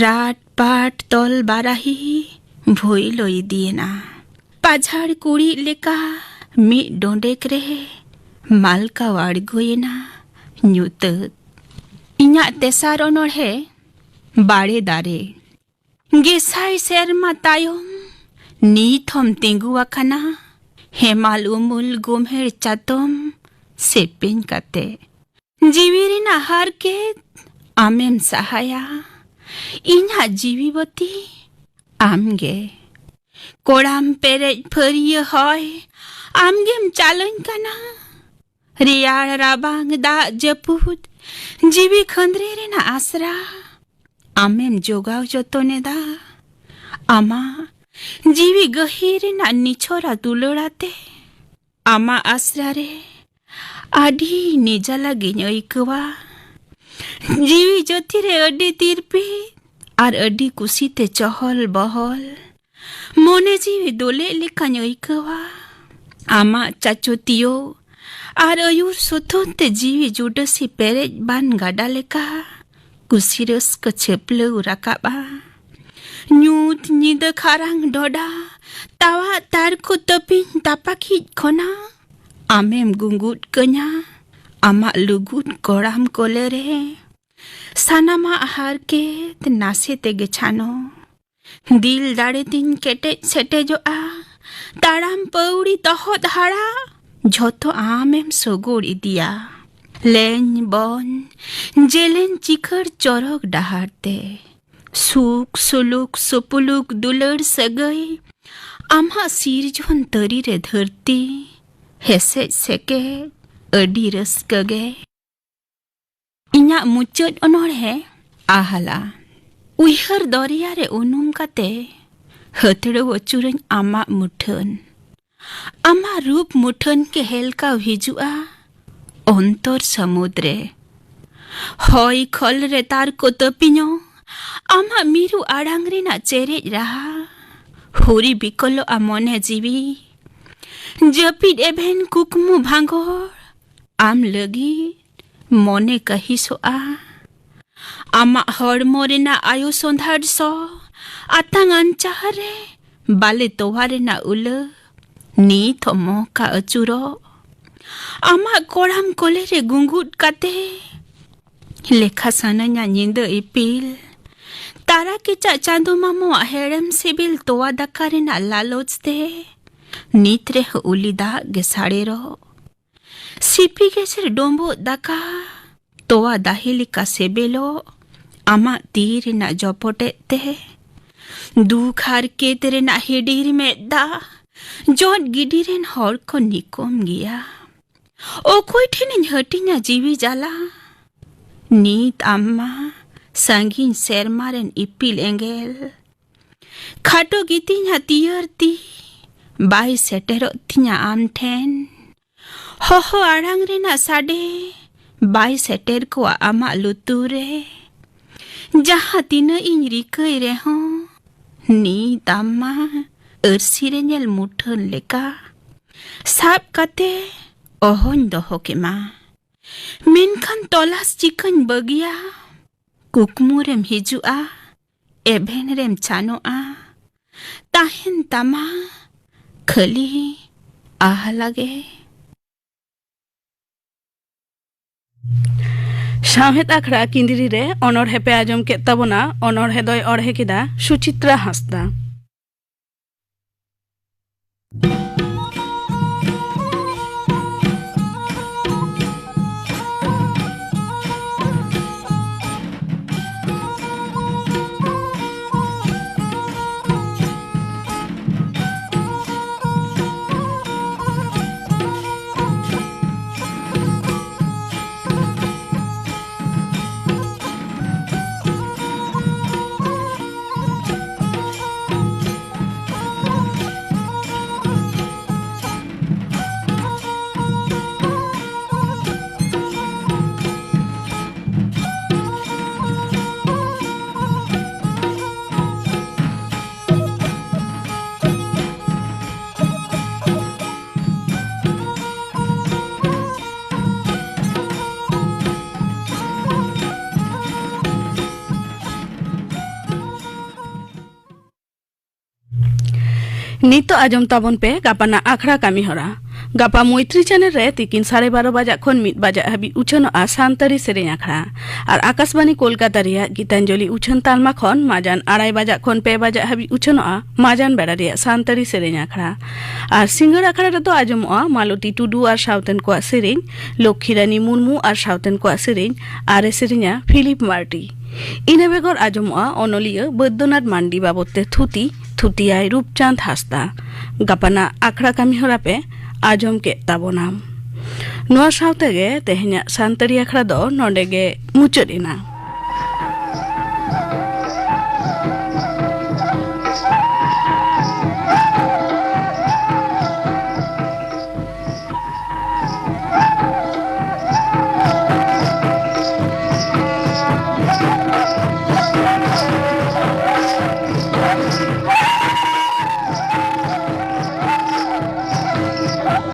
ᱨᱟᱴ ᱯᱟᱴ ᱛᱚᱞ ᱵᱟᱨᱟᱦᱤ ᱵᱷᱩᱭᱞᱚ ᱤᱫᱤᱭᱮᱱᱟ᱾ ᱯᱟᱡᱷᱟᱲ ᱠᱩᱲᱤᱫ ᱞᱮᱠᱟ ᱢᱤᱫ ᱰᱚᱸᱰᱮᱠ ᱨᱮ ᱢᱟᱞᱠᱟᱣ ᱟᱬᱜᱚᱭᱮᱱᱟ ᱧᱩᱛᱟᱹᱛ᱾ ᱤᱧᱟᱜ ᱛᱮᱥᱟᱨ ᱚᱱᱚᱬᱦᱮ, ᱵᱟᱲᱮ ᱫᱟᱨᱮ᱾ ᱜᱮᱥᱟᱭ ᱥᱮᱨᱢᱟ ᱛᱟᱭᱚᱢ ᱱᱤᱛ ᱦᱚᱸᱢ ᱛᱤᱸᱜᱩ ᱟᱠᱟᱱᱟ, ᱦᱮᱢᱟᱞ ᱩᱢᱩᱞ ᱜᱳᱢᱦᱮᱲ ᱪᱟᱛᱚᱢ ᱥᱮᱯᱮᱧ ᱠᱟᱛᱮ᱾ ᱡᱤᱣᱤ ᱨᱮᱱᱟᱜ ᱦᱟᱨᱠᱮᱛ ᱟᱢᱮᱢ ᱥᱟᱦᱟᱭᱟ, ᱤᱧᱟᱜ ᱡᱤᱣᱤ ᱵᱟᱹᱛᱤ ᱟᱢᱜᱮ᱾ ᱠᱚᱲᱟᱢ ᱯᱮᱨᱮᱡ ᱯᱷᱟᱹᱨᱭᱟᱹ ᱦᱚᱭ ᱟᱢᱜᱮᱢ ᱪᱟᱞᱟᱹᱧ ᱠᱟᱱᱟ᱾ ᱨᱮᱭᱟᱲ ᱨᱟᱵᱟᱝ ᱫᱟᱜ ᱡᱟᱹᱯᱩᱫ ᱡᱤᱣᱤ ᱠᱷᱟᱹᱱᱫᱽᱨᱤ ᱨᱮᱱᱟᱜ ᱟᱥᱨᱟ ᱟᱢᱮᱢ ᱡᱚᱜᱟᱣ ᱡᱚᱛᱚᱱ ᱮᱫᱟ᱾ ᱟᱢᱟᱜ ᱡᱤᱣᱤ ᱜᱟᱹᱦᱤᱨ ᱨᱮᱱᱟᱜ ᱱᱤᱪᱷᱚᱨᱟ ᱫᱩᱞᱟᱹᱲ ᱟᱛᱮ ᱟᱢᱟᱜ ᱟᱥᱨᱟ ᱨᱮ ᱟᱹᱰᱤ ᱱᱤᱡᱟᱞᱟ ᱜᱤᱧ ᱟᱹᱭᱠᱟᱹᱣᱟ᱾ ᱡᱤᱣᱤ ᱡᱟᱹᱛᱤ ᱨᱮ ᱟᱹᱰᱤ ᱛᱤᱨᱯᱤ ᱟᱨ ᱟᱹᱰᱤ ᱠᱩᱥᱤᱛᱮ ᱪᱚᱦᱚᱞ ᱵᱚᱦᱚᱞ᱾ ᱢᱚᱱᱮ ᱡᱤᱣᱤ ᱫᱚᱞᱮᱜ ᱞᱮᱠᱟᱧ ᱟᱹᱭᱠᱟᱹᱣᱟ᱾ ᱟᱢᱟᱜ ᱪᱟᱪᱳ ᱛᱤᱭᱳᱜ ᱟᱨ ᱟᱹᱭᱩᱨ ᱥᱚᱛᱚᱱ ᱛᱮ ᱡᱤᱣᱤ ᱡᱩᱰᱟᱹᱥᱤ ᱯᱮᱨᱮᱡ ᱵᱟᱱ ᱜᱟᱰᱟ ᱞᱮᱠᱟ ᱠᱩᱥᱤ ᱨᱟᱹᱥᱠᱟᱹ ᱪᱷᱟᱹᱯᱞᱟᱹᱣ ᱨᱟᱠᱟᱵᱼᱟ᱾ ᱧᱩᱛ ᱧᱤᱫᱟᱹ ᱠᱷᱟᱨᱟᱝ ᱰᱷᱚᱰᱟ ᱛᱟᱣᱟᱜ ᱛᱟᱨᱠᱚ ᱛᱟᱹᱯᱤᱧ ᱛᱟᱯᱟᱠᱤᱡ ᱠᱷᱚᱱᱟᱜ ᱟᱢᱮᱢ ᱜᱩᱸᱜᱩᱫ ᱠᱟᱹᱧᱟ ᱟᱢᱟᱜ ᱞᱩᱜᱩᱫ ᱠᱚᱲᱟᱢ ᱠᱚᱞᱮ ᱨᱮ᱾ ᱥᱟᱱᱟᱢᱟᱜ ᱦᱟᱨᱠᱮᱛ ᱱᱟᱥᱮ ᱛᱮᱜᱮ ᱪᱷᱟᱱᱚ᱾ ᱫᱤᱞ ᱫᱟᱲᱮ ᱛᱤᱧ ᱠᱮᱴᱮᱡ ᱥᱮᱴᱮᱡᱚᱜᱼᱟ᱾ ᱛᱟᱲᱟᱢ ᱯᱟᱹᱣᱲᱤ ᱛᱚᱦᱚᱫ ᱦᱟᱲᱟ, ᱡᱷᱚᱛᱚ ᱟᱢᱮᱢ ᱥᱚᱜᱚᱲ ᱤᱫᱤᱭᱟ᱾ ᱞᱮᱧ ᱵᱚᱱ ᱡᱮᱞᱮᱧ ᱪᱤᱠᱟᱹᱲ ᱪᱚᱨᱚᱠ ᱰᱟᱦᱟᱨ ᱛᱮ᱾ ᱥᱩᱠ ᱥᱩᱞᱩᱠ ᱥᱩᱯᱩᱞᱩᱠ ᱫᱩᱞᱟᱹᱲ ᱥᱟᱹᱜᱟᱹᱭ, ᱟᱢᱟᱜ ᱥᱤᱨᱡᱚᱱ ᱛᱟᱹᱨᱤ ᱨᱮ ᱫᱷᱟᱹᱨᱛᱤ᱾ ᱦᱮᱥᱮᱡ ᱥᱮᱠᱮᱡ ᱟᱹᱰᱤ ᱨᱟᱹᱥᱠᱟᱹ ᱜᱮ᱾ ᱤᱧᱟᱜ ᱢᱩᱪᱟᱹᱫ ᱚᱱᱚᱬᱦᱮ ᱟᱦᱟᱞᱟ᱾ ᱩᱭᱦᱟᱹᱨ ᱫᱚᱨᱭᱟ ᱨᱮ ᱩᱱᱩᱢ ᱠᱟᱛᱮ ᱦᱟᱹᱛᱲᱟᱹᱣ ᱟᱹᱪᱩᱨᱟᱹᱧ ᱟᱢᱟᱜ ᱢᱩᱴᱷᱟᱹᱱ᱾ ᱟᱢᱟᱜ ᱨᱩᱯ ᱢᱩᱴᱷᱟᱹᱱ ᱜᱮ ᱦᱮᱞᱠᱟᱣ ᱦᱤᱡᱩᱜᱼᱟ ᱚᱱᱛᱚᱨ ᱥᱟᱹᱢᱩᱫ ᱨᱮ᱾ ᱦᱚᱭ ᱠᱷᱚᱞ ᱨᱮ ᱛᱟᱨ ᱠᱚ ᱛᱟᱹᱯᱤᱧᱚᱜ ᱟᱢᱟᱜ ᱢᱤᱨᱩ ᱟᱲᱟᱝ ᱨᱮᱱᱟᱜ ᱪᱮᱨᱮᱡ ᱨᱟᱦᱟ᱾ ᱦᱩᱨᱤ ᱵᱤᱠᱚᱞᱚᱜᱼᱟ ᱢᱚᱱᱮ ᱡᱤᱣᱤ᱾ ᱡᱟᱹᱯᱤᱫ ᱮᱵᱷᱮᱱ ᱠᱩᱠᱢᱩ ᱵᱷᱟᱸᱜᱚᱲ ᱟᱢ ᱞᱟᱹᱜᱤᱫ ᱢᱚᱱᱮ ᱠᱟᱹᱦᱤᱥᱚᱜᱼᱟ᱾ ᱟᱢᱟᱜ ᱦᱚᱲᱢᱚ ᱨᱮᱱᱟᱜ ᱟᱭᱳ ᱥᱚᱸᱫᱷᱟᱲ ᱥᱚ ᱟᱛᱟᱝ ᱟᱧᱪᱟᱨ ᱨᱮ ᱵᱟᱞᱮ ᱛᱚᱣᱟ ᱨᱮᱱᱟᱜ ᱩᱞᱟᱹ ᱱᱤᱛ ᱦᱚᱸ ᱢᱚᱦᱠᱟ ᱟᱹᱪᱩᱨᱚᱜ᱾ ᱟᱢᱟᱜ ᱠᱚᱲᱟᱢ ᱠᱚᱞᱮ ᱨᱮ ᱜᱩᱸᱜᱩᱫ ᱠᱟᱛᱮ ᱞᱮᱠᱷᱟ ᱥᱟᱱᱟᱧᱟ ᱧᱤᱫᱟᱹ ᱤᱯᱤᱞ᱾ ᱛᱟᱨᱟ ᱠᱮᱪᱟᱜ ᱪᱟᱸᱫᱚ ᱢᱟᱢᱚᱣᱟᱜ ᱦᱮᱲᱮᱢ ᱥᱤᱵᱤᱞ ᱛᱚᱣᱟ ᱫᱟᱠᱟ ᱨᱮᱱᱟᱜ ᱞᱟᱞᱚᱪ ᱛᱮ ᱱᱤᱛ ᱨᱮᱦᱚᱸ ᱩᱞᱤ ᱫᱟᱜ ᱜᱮ ᱥᱟᱲᱮᱨᱚᱜ᱾ ᱥᱤᱯᱤ ᱜᱮᱡᱮᱨ ᱰᱳᱸᱵᱳᱜ ᱫᱟᱠᱟ ᱛᱚᱣᱟ ᱫᱟᱦᱮ ᱞᱮᱠᱟ ᱥᱮᱵᱮᱞᱚᱜ ᱟᱢᱟᱜ ᱛᱤ ᱨᱮᱱᱟᱜ ᱡᱚᱯᱚᱴᱮᱫ ᱛᱮ᱾ ᱫᱩᱠ ᱦᱟᱨᱠᱮᱛ ᱨᱮᱱᱟᱜ ᱦᱤᱰᱤᱨ ᱢᱮᱫ ᱫᱟᱜ ᱡᱚᱫ ᱜᱤᱰᱤ ᱨᱮᱱ ᱦᱚᱲ ᱠᱚ ᱱᱤᱠᱚᱢ ᱜᱮᱭᱟ᱾ ᱚᱠᱚᱭ ᱴᱷᱮᱱᱤᱧ ᱦᱟᱹᱴᱤᱧᱟ ᱡᱤᱣᱤ ᱡᱟᱞᱟ? ᱱᱤᱛ ᱟᱢ ᱢᱟ ᱥᱟᱺᱜᱤᱧ ᱥᱮᱨᱢᱟ ᱨᱮᱱ ᱤᱯᱤᱞ ᱮᱸᱜᱮᱞ᱾ ᱠᱷᱟᱴᱚ ᱜᱮᱛᱤᱧᱟ ᱛᱤᱭᱟᱹᱨ ᱛᱤ, ᱵᱟᱭ ᱥᱮᱴᱮᱨᱚᱜ ᱛᱤᱧᱟ ᱟᱢ ᱴᱷᱮᱱ᱾ ᱦᱚᱦᱚ ᱟᱲᱟᱝ ᱨᱮᱱᱟᱜ ᱥᱟᱰᱮ ᱵᱟᱭ ᱥᱮᱴᱮᱨ ᱠᱚᱣᱟ ᱟᱢᱟᱜ ᱞᱩᱛᱩᱨ ᱨᱮ᱾ ᱡᱟᱦᱟᱸ ᱛᱤᱱᱟᱹᱜ ᱤᱧ ᱨᱤᱠᱟᱹᱭ ᱨᱮᱦᱚᱸ, ᱱᱤᱛ ᱟᱢ ᱢᱟ ᱟᱹᱨᱥᱤ ᱨᱮ ᱧᱮᱞ ᱢᱩᱴᱷᱟᱹᱱ ᱞᱮᱠᱟ ᱥᱟᱵ ᱠᱟᱛᱮ ᱚᱦᱚᱧ ᱫᱚᱦᱚ ᱠᱮᱢᱟ᱾ ᱢᱮᱱᱠᱷᱟᱱ ᱛᱚᱞᱟᱥ ᱪᱤᱠᱟᱹᱧ ᱵᱟᱹᱜᱤᱭᱟ? ᱠᱩᱠᱢᱩ ᱨᱮᱢ ᱦᱤᱡᱩᱜᱼᱟ, ᱮᱵᱷᱮᱱ ᱨᱮᱢ ᱪᱷᱟᱱᱚᱜᱼᱟ, ᱛᱟᱦᱮᱱ ᱛᱟᱢᱟ ᱠᱷᱟᱹᱞᱤ ᱟᱦᱞᱟ ᱜᱮ᱾ ᱥᱟᱶᱦᱮᱫ ᱟᱠᱷᱲᱟ ᱠᱤᱸᱫᱽᱨᱤ ᱨᱮ ᱚᱱᱚᱬᱦᱮ ᱯᱮ ᱟᱸᱡᱚᱢ ᱠᱮᱫ ᱛᱟᱵᱚᱱᱟ᱾ ᱚᱱᱚᱬᱦᱮ ᱫᱚᱭ ᱚᱬᱦᱮ ᱠᱮᱫᱟ ᱥᱩᱪᱤᱛᱨᱟ ᱦᱟᱸᱥᱫᱟ᱾ ᱱᱤᱛᱚᱜ ᱟᱸᱡᱚᱢ ᱛᱟᱵᱚᱱ ᱯᱮ ᱜᱟᱯᱟᱱᱟᱜ ᱟᱠᱷᱲᱟ ᱠᱟᱹᱢᱤ ᱦᱚᱨᱟ᱾ ᱜᱟᱯᱟ ᱢᱳᱭᱛᱨᱤ ᱪᱮᱱᱮᱞ ᱨᱮ ᱛᱤᱠᱤᱱ ᱥᱟᱲᱮ ᱵᱟᱨᱚ ᱵᱟᱡᱟᱜ ᱠᱷᱚᱱ ᱢᱤᱫ ᱵᱟᱡᱟᱜ ᱦᱟᱹᱵᱤᱡ ᱩᱪᱷᱟᱹᱱᱚᱜᱼᱟ ᱥᱟᱱᱛᱟᱲᱤ ᱥᱮᱨᱮᱧ ᱟᱠᱷᱲᱟ᱾ ᱟᱨ ᱟᱠᱟᱥᱵᱟᱱᱤ ᱠᱳᱞᱠᱟᱛᱟ ᱨᱮᱭᱟᱜ ᱜᱤᱛᱟᱧᱡᱚᱞᱤ ᱩᱪᱷᱟᱹᱱ ᱛᱟᱞᱢᱟ ᱠᱷᱚᱱ ᱢᱟᱡᱟᱱ ᱟᱲᱟᱭ ᱵᱟᱡᱟᱜ ᱠᱷᱚᱱ ᱯᱮ ᱵᱟᱡᱟᱜ ᱦᱟᱹᱵᱤᱡ ᱩᱪᱷᱟᱹᱱᱚᱜᱼᱟ ᱢᱟᱡᱟᱱ ᱵᱮᱲᱟ ᱨᱮᱭᱟᱜ ᱥᱟᱱᱛᱟᱲᱤ ᱥᱮᱨᱮᱧ ᱟᱠᱷᱲᱟ᱾ ᱟᱨ ᱥᱤᱸᱜᱟᱹᱲ ᱟᱠᱷᱲᱟ ᱨᱮᱫᱚ ᱟᱸᱡᱚᱢᱚᱜᱼᱟ ᱢᱟᱞᱚᱛᱤ ᱴᱩᱰᱩ ᱟᱨ ᱥᱟᱶᱛᱮᱱ ᱠᱚᱣᱟᱜ ᱥᱮᱨᱮᱧ, ᱞᱚᱠᱠᱷᱤ ᱨᱟᱱᱤ ᱢᱩᱨᱢᱩ ᱟᱨ ᱥᱟᱶᱛᱮᱱ ᱠᱚᱣᱟᱜ ᱥᱮᱨᱮᱧ, ᱟᱨ ᱮ ᱥᱮᱨᱮᱧᱟ ᱯᱷᱤᱞᱤᱯ ᱢᱟᱨᱰᱤ᱾ ᱤᱱᱟᱹ ᱵᱮᱜᱚᱨ ᱟᱸᱡᱚᱢᱚᱜᱼᱟ ᱚᱱᱚᱞᱤᱭᱟᱹ ᱵᱳᱭᱫᱚᱱᱟᱛᱷ ᱢᱟᱱᱰᱤ ᱵᱟᱵᱚᱫ ᱛᱮ ᱛᱷᱩᱛᱤ, ᱛᱷᱩᱛᱤᱭᱟᱭ ᱨᱩᱯᱪᱟᱸᱫᱽ ᱦᱟᱸᱥᱫᱟ᱾ ᱜᱟᱯᱟᱱᱟᱜ ᱟᱠᱷᱲᱟ ᱠᱟᱹᱢᱤ ᱦᱚᱨᱟ ᱯᱮ ᱟᱸᱡᱚᱢ ᱠᱮᱫ ᱛᱟᱵᱚᱱᱟ᱾ ᱱᱚᱣᱟ ᱥᱟᱶᱛᱮ ᱜᱮ ᱛᱮᱦᱮᱧᱟᱜ ᱥᱟᱱᱛᱟᱲᱤ ᱟᱠᱷᱲᱟ ᱫᱚ ᱱᱚᱰᱮ ᱜᱮ ᱢᱩᱪᱟᱹᱫ ᱮᱱᱟ᱾